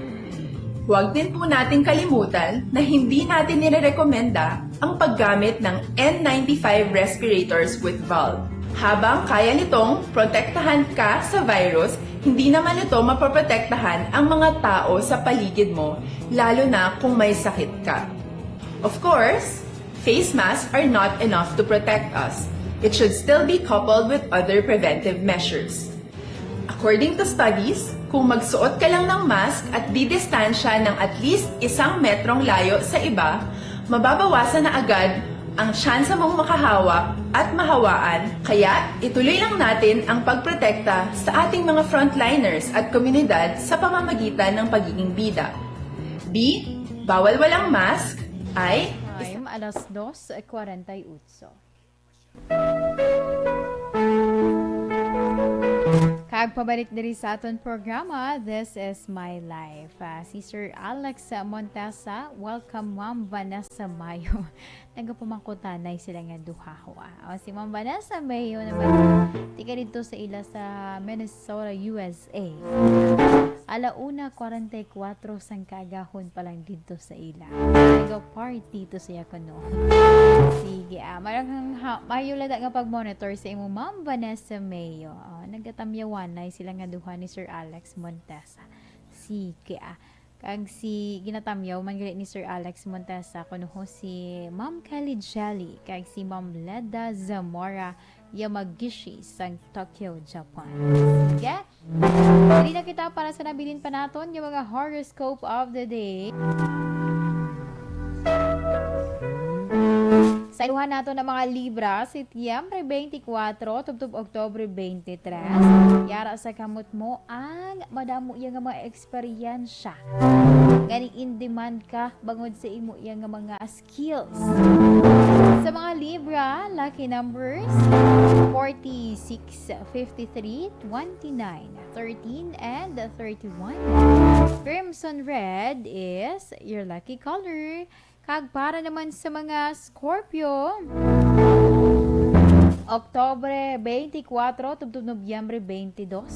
Huwag din po nating kalimutan na hindi natin nirerekomenda ang paggamit ng N ninety-five respirators with valve. Habang kaya nitong protektahan ka sa virus, hindi naman ito mapoprotektahan ang mga tao sa paligid mo, lalo na kung may sakit ka. Of course, face masks are not enough to protect us. It should still be coupled with other preventive measures. According to studies, kung magsuot ka lang ng mask at didistansya ng at least isang metrong layo sa iba, mababawasan na agad ang tsansa mong makahawa at mahawaan, kaya ituloy lang natin ang pagprotekta sa ating mga frontliners at komunidad sa pamamagitan ng pagiging bida. B, bawal walang mask. I, Time, alas dos cuarenta y ocho. Kag pabalik diri sa aton programa, This Is My Life. Ah, si Sir Alex Montesa, welcome, Ma'am Vanessa Mayo. Nagapamangkutanay sila nga duha, ho, ah. O, si Ma'am Vanessa Mayo naman, tiga dito sa ila sa Minnesota, U S A. Ala una kwarenta y kuwatro sang kaagahon pa lang dito sa ila. Nag-party to siya kuno. Sige, ah, marang ha, mayo lang nga pag-monitor sa imo, Ma'am Vanessa Mayo. Oh, nagatamyawanay sila nga duha ni Sir Alex Montesa. Sige, ah. Kag si ginatamyaw man gali ni Sir Alex Montesa kuno ho si Ma'am Kelly Jelly kag si Ma'am Leda Zamora Yamagishi sang Tokyo, Japan. Sige. Diri na kita para sa nabilin pa naton nga mga horoscope of the day. Sa iluhan nato na mga Libra, Setyembre twenty-four tubtob Oktubre twenty-three, yara sa kamot mo ang madamo iya nga mga eksperyensya. Gani in demand ka bangod sa imo iya nga mga skills. Sa mga Libra, lucky numbers forty-six, fifty-three, twenty-nine, thirteen, and thirty-one. Crimson red is your lucky color. Kag para naman sa mga Scorpio, Oktubre twenty-four tubtob Nobyembre twenty-two,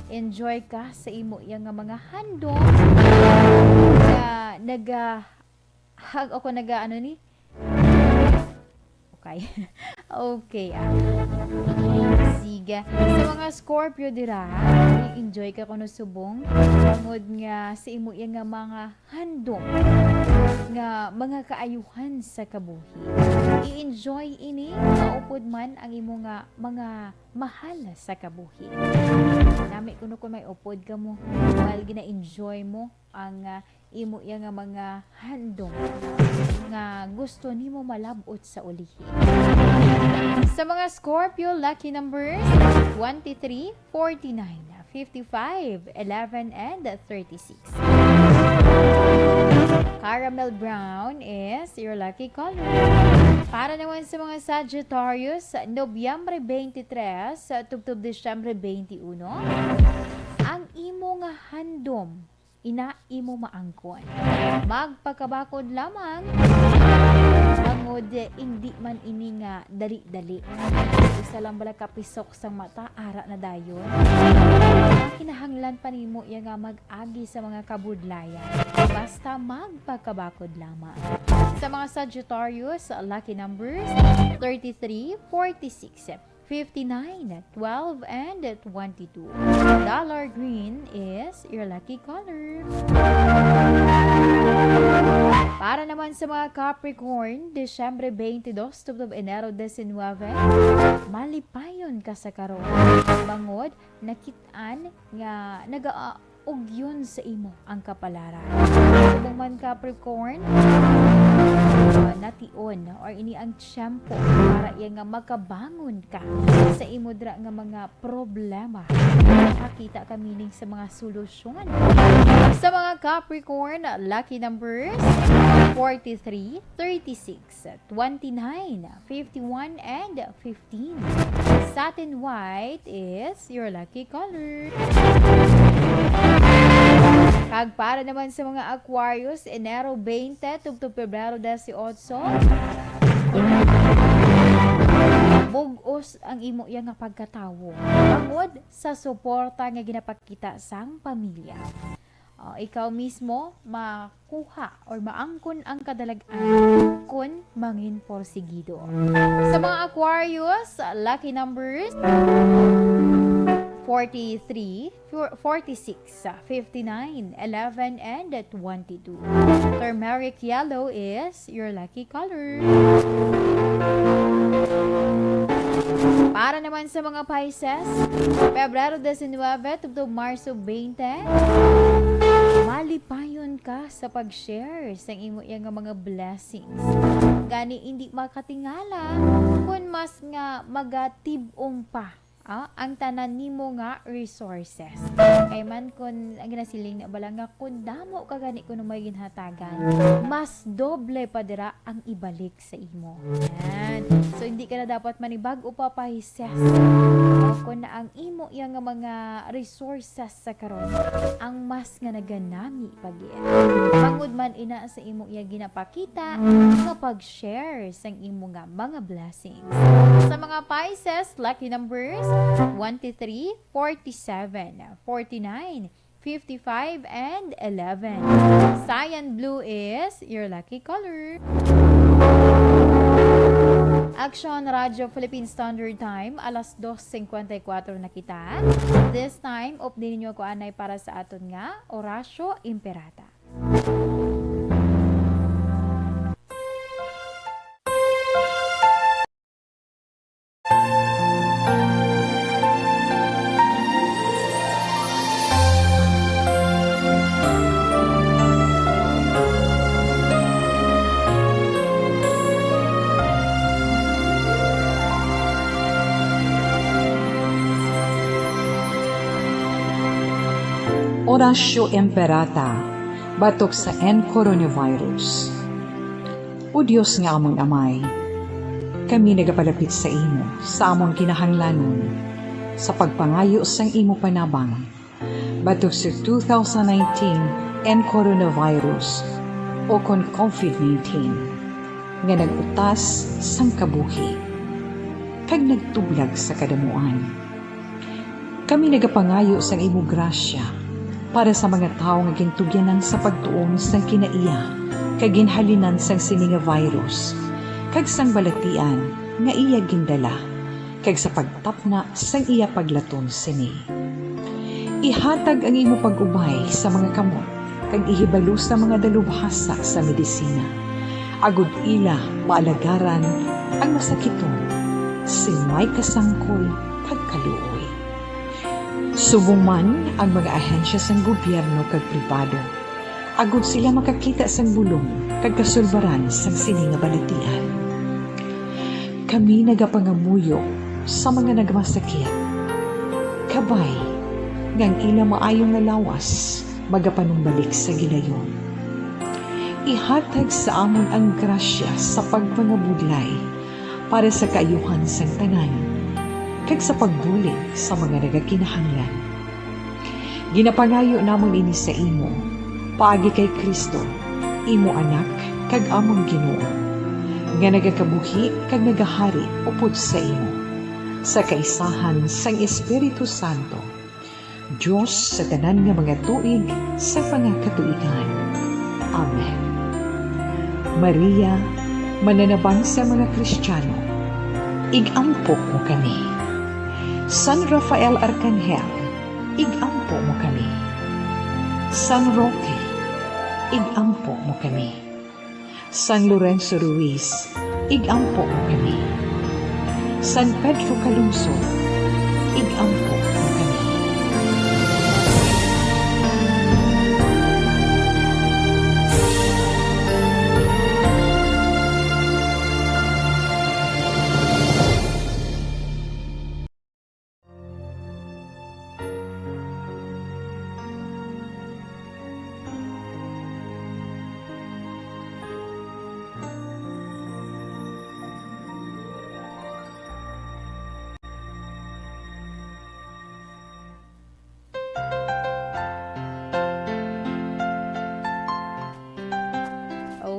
enjoy ka sa imo iya nga mga handom nga naga hag ako naga ano ni? Okay. Okay, ah. Sige. Sa mga Scorpio dira, i-enjoy ka kuno subong. Tungod nga sa imo iya nga mga handom nga mga kaayuhan sa kabuhi. I-enjoy ini, maupod man ang imo nga mga mahal sa kabuhi. Nami kuno kung may upod ka mo, while gina-enjoy mo ang, ah, imo iya nga mga handom nga gusto nimo malab-ot sa ulihi. Sa mga Scorpio, lucky numbers twenty-three, forty-nine, fifty-five, eleven, and thirty-six. Caramel brown is your lucky color. Para naman sa mga Sagittarius, Nobyembre twenty-three sa tubtob Disyembre twenty-uno, ang imo nga handom ina imo maangkon. Magpakabakod lamang, bangod hindi man ini nga dali-dali. Isa lang bala ka pisok sang mata, ara na dayon. Kinahanglan pa nimo iya nga mag-agi sa mga kabudlayan. Basta magpakabakod lamang. Sa mga Sagittarius, lucky numbers thirty-three, forty-six, fifty-nine, twelve, and twenty-two. Dollar green is your lucky color. Para naman sa mga Capricorn, Disyembre twenty-two tubtob Enero diecinueve, malipayon ka sa karon. Bangod, nakit-an nga naga-, ugyon sa imo ang kapalaran. Subong man, Capricorn, ah, nation or ini ang tiyempo para iya nga makabangon ka sa imo dira nga mga problema. Makakita ka meaning sa mga solusyon. Sa mga Capricorn, lucky numbers forty-three, thirty-six, twenty-nine, fifty-one, and fifteen. Satin white is your lucky color. Kag para naman sa mga Aquarius, Enero twenty tubtob Pebrero dieciocho, bug-os ang imo iya nga pagkatawo bangod sa suporta nga ginapakita sang pamilya. O, ikaw mismo makuha or maangkon ang kadalag-an kon mangin porsigido. Sa mga Aquarius, lucky numbers forty-three, forty-six, fifty-nine, eleven, and twenty-two. Turmeric yellow is your lucky color. Para naman sa mga Pisces, Pebrero diecinueve tubtob Marso twenty, malipayon ka sa pag-share sa imo iya nga mga blessings. Gani, hindi makatingala kung mas nga magatib-ong pa ah, ang tanan nimo nga resources. Kay man kun ang ginasiling na bala nga kun damo ka gani kuno may ginhatagan, mas doble pa dira ang ibalik sa imo. Yan. So, hindi ka na dapat manibag-o pa pa, Hises. O, kun na ang imo iya nga mga resources sa karon, ang mas nga naganami pa gid. Bangod man ina sa imo iya ginapakita nga pag-share sang imo nga mga blessings. Sa mga Pisces, lucky numbers, twenty-three, forty-seven, forty-nine, fifty-five, and eleven. Cyan blue is your lucky color. Action Radio Philippine Standard Time, alas dos cincuenta y cuatro na kita. This time, updi ninyo ko anay para sa aton nga Orasyo Imperata. Orasyo Imperata, batok sa N coronavirus. O Dios nga amon Amay, kami nagapalapit sa imo sa amon kinahanglanon sa pagpangayo sang imo panabang batok sa two thousand nineteen N coronavirus, o kon covid nineteen, nga nag-utas sang kabuhi kag nagtublag sa kadamuan. Kami nagapangayo sang imo grasya para sa mga tawo nga gintugyanan sa pagtuon sang kinaiya kag ginhalinan sang sini nga virus, kag sang balatian nga iya gindala, kag sa pagtapna sang iya paglaton sini. Ihatag ang imo pag-ubay sa mga kamot kag ihibalo sa mga dalubhasa sa medisina, agod ila maalagaran ang masakiton sing may kasangkol kag kaluoy. Subong man ang mga ahensya sang gobyerno kag pribado, agod sila makakita sang bulong kag kasulbaran sang sini nga balatian. Kami nagapangamuyo sa mga nagmasakit, kabay nga ang ila maayo nga lawas magapanumbalik sa gilayon. Ihatag sa amon ang grasya sa pagpangabudlay para sa kaayuhan sang tanan, kag sa pagbulig sa mga nagakinahanglan. Ginapangayo namon ini sa imo, paagi kay Cristo, imo Anak kag amon Ginoo, nga nagakabuhi kag nagahari upod sa imo, sa kaisahan sang Espiritu Santo, Dios sa tanan nga mga tuig sa mga katuigan. Amen. Maria, mananabang sa mga Kristiyano, ig-ampo mo kami. San Rafael Arkanghel, ig-ampo mo kami. San Roque, ig-ampo mo kami. San Lorenzo Ruiz, ig-ampo mo kami. San Pedro Calungsod, ig-ampo mo kami.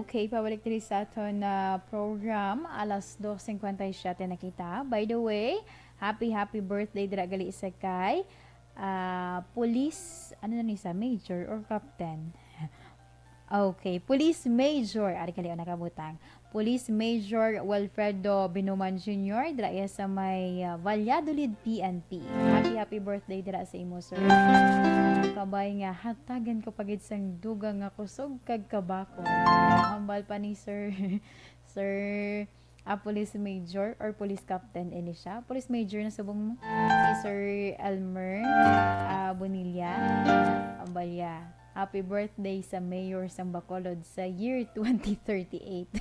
Okay, pabalik diri sa aton na program. Alas dos cincuenta y siete na kita. By the way, happy, happy birthday dira gali sa kay, ah, Police, ano na ni sa, Major or Captain? Okay, Police Major. Ari gali ang nakabutang. Police Major Wilfredo Binuman Junior, dira iya sa may, ah, Valladolid P N P. Happy, happy birthday dira sa imo, sir. Kabay nga hatagan ko pa gid sang dugang nga kusog kag kabakod. Hambal pa ni Sir, Sir, ah, Police Major or Police Captain ini siya. Police Major na subong mo. Si Sir Elmer, ah, Bonilla. Ambal ya. Happy birthday sa Mayor sang Bacolod sa year twenty thirty-eight.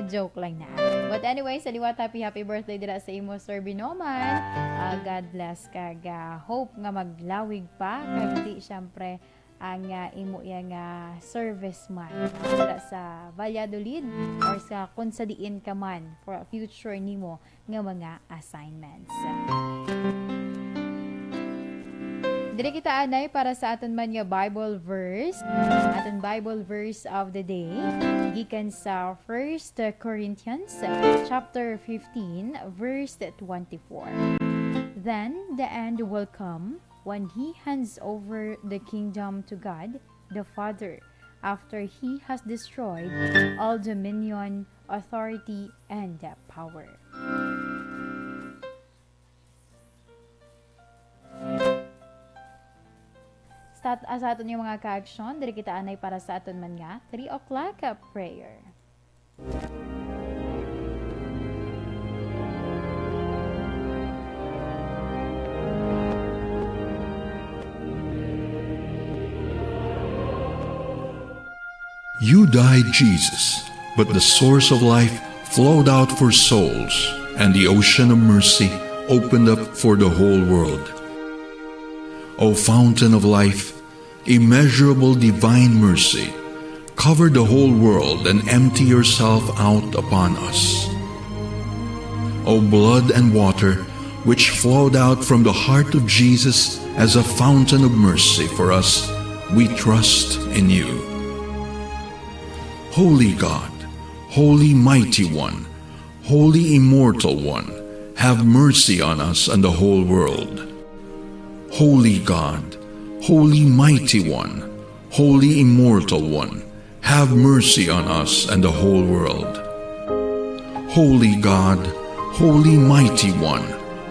Joke lang na. But anyway, sa liwat, happy, happy birthday dira sa imo, Sir Binoman. Ah, God bless kag, ah, hope nga maglawig pa. Kag di, syempre, ang, ah, imo iya nga service man, ah, dira sa Valladolid or sa kung sa diin ka man for future nimo nga mga assignments. Diri kita anay para sa aton man nga Bible verse. Aton Bible verse of the day gikan sa First Corinthians chapter fifteen, verse twenty-four. Then the end will come when he hands over the kingdom to God the Father, after he has destroyed all dominion, authority, and power. Sa, sa aton nga mga kaaksyon, diri kita anay para sa aton man nga three o'clock prayer. You died, Jesus, but the source of life flowed out for souls, and the ocean of mercy opened up for the whole world. O fountain of life, immeasurable divine mercy, cover the whole world and empty yourself out upon us. O blood and water, which flowed out from the heart of Jesus as a fountain of mercy for us, we trust in you. Holy God, Holy Mighty One, Holy Immortal One, have mercy on us and the whole world. Holy God, Holy Mighty One, Holy Immortal One, have mercy on us and the whole world. Holy God, Holy Mighty One,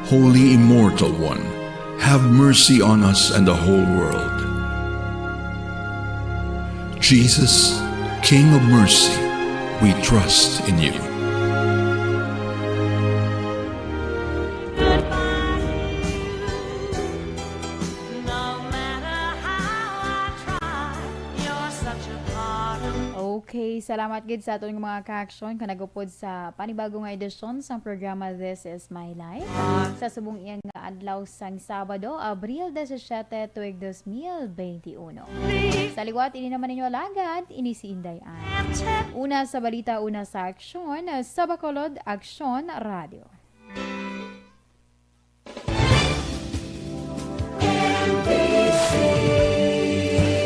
Holy Immortal One, have mercy on us and the whole world. Jesus, King of mercy, we trust in you. Okay, salamat gid sa aton mga kaaksyon nga nagupod sa panibago nga edisyon sang programa This Is My Life. Sa subong iya nga adlaw sang Sabado, Abril disisiete, tuig dos mil benti uno. Sa liwat, ini naman ninyo alagad, ini si Inday Ann. Una sa balita, una sa aksyon, sa Bacolod Aksyon Radio.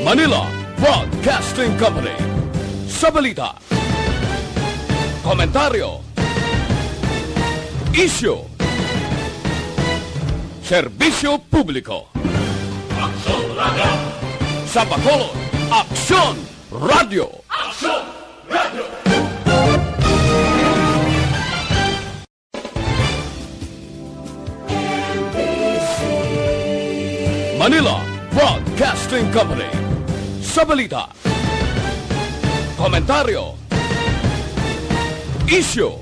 Manila Broadcasting Company. Sa balita, komentaryo, isyu, serbisyo publiko. Aksyon Radio. Sa Bacolod, Aksyon Radio. Aksyon Radio. Manila Broadcasting Company. Sa balita, komentaryo, isyu,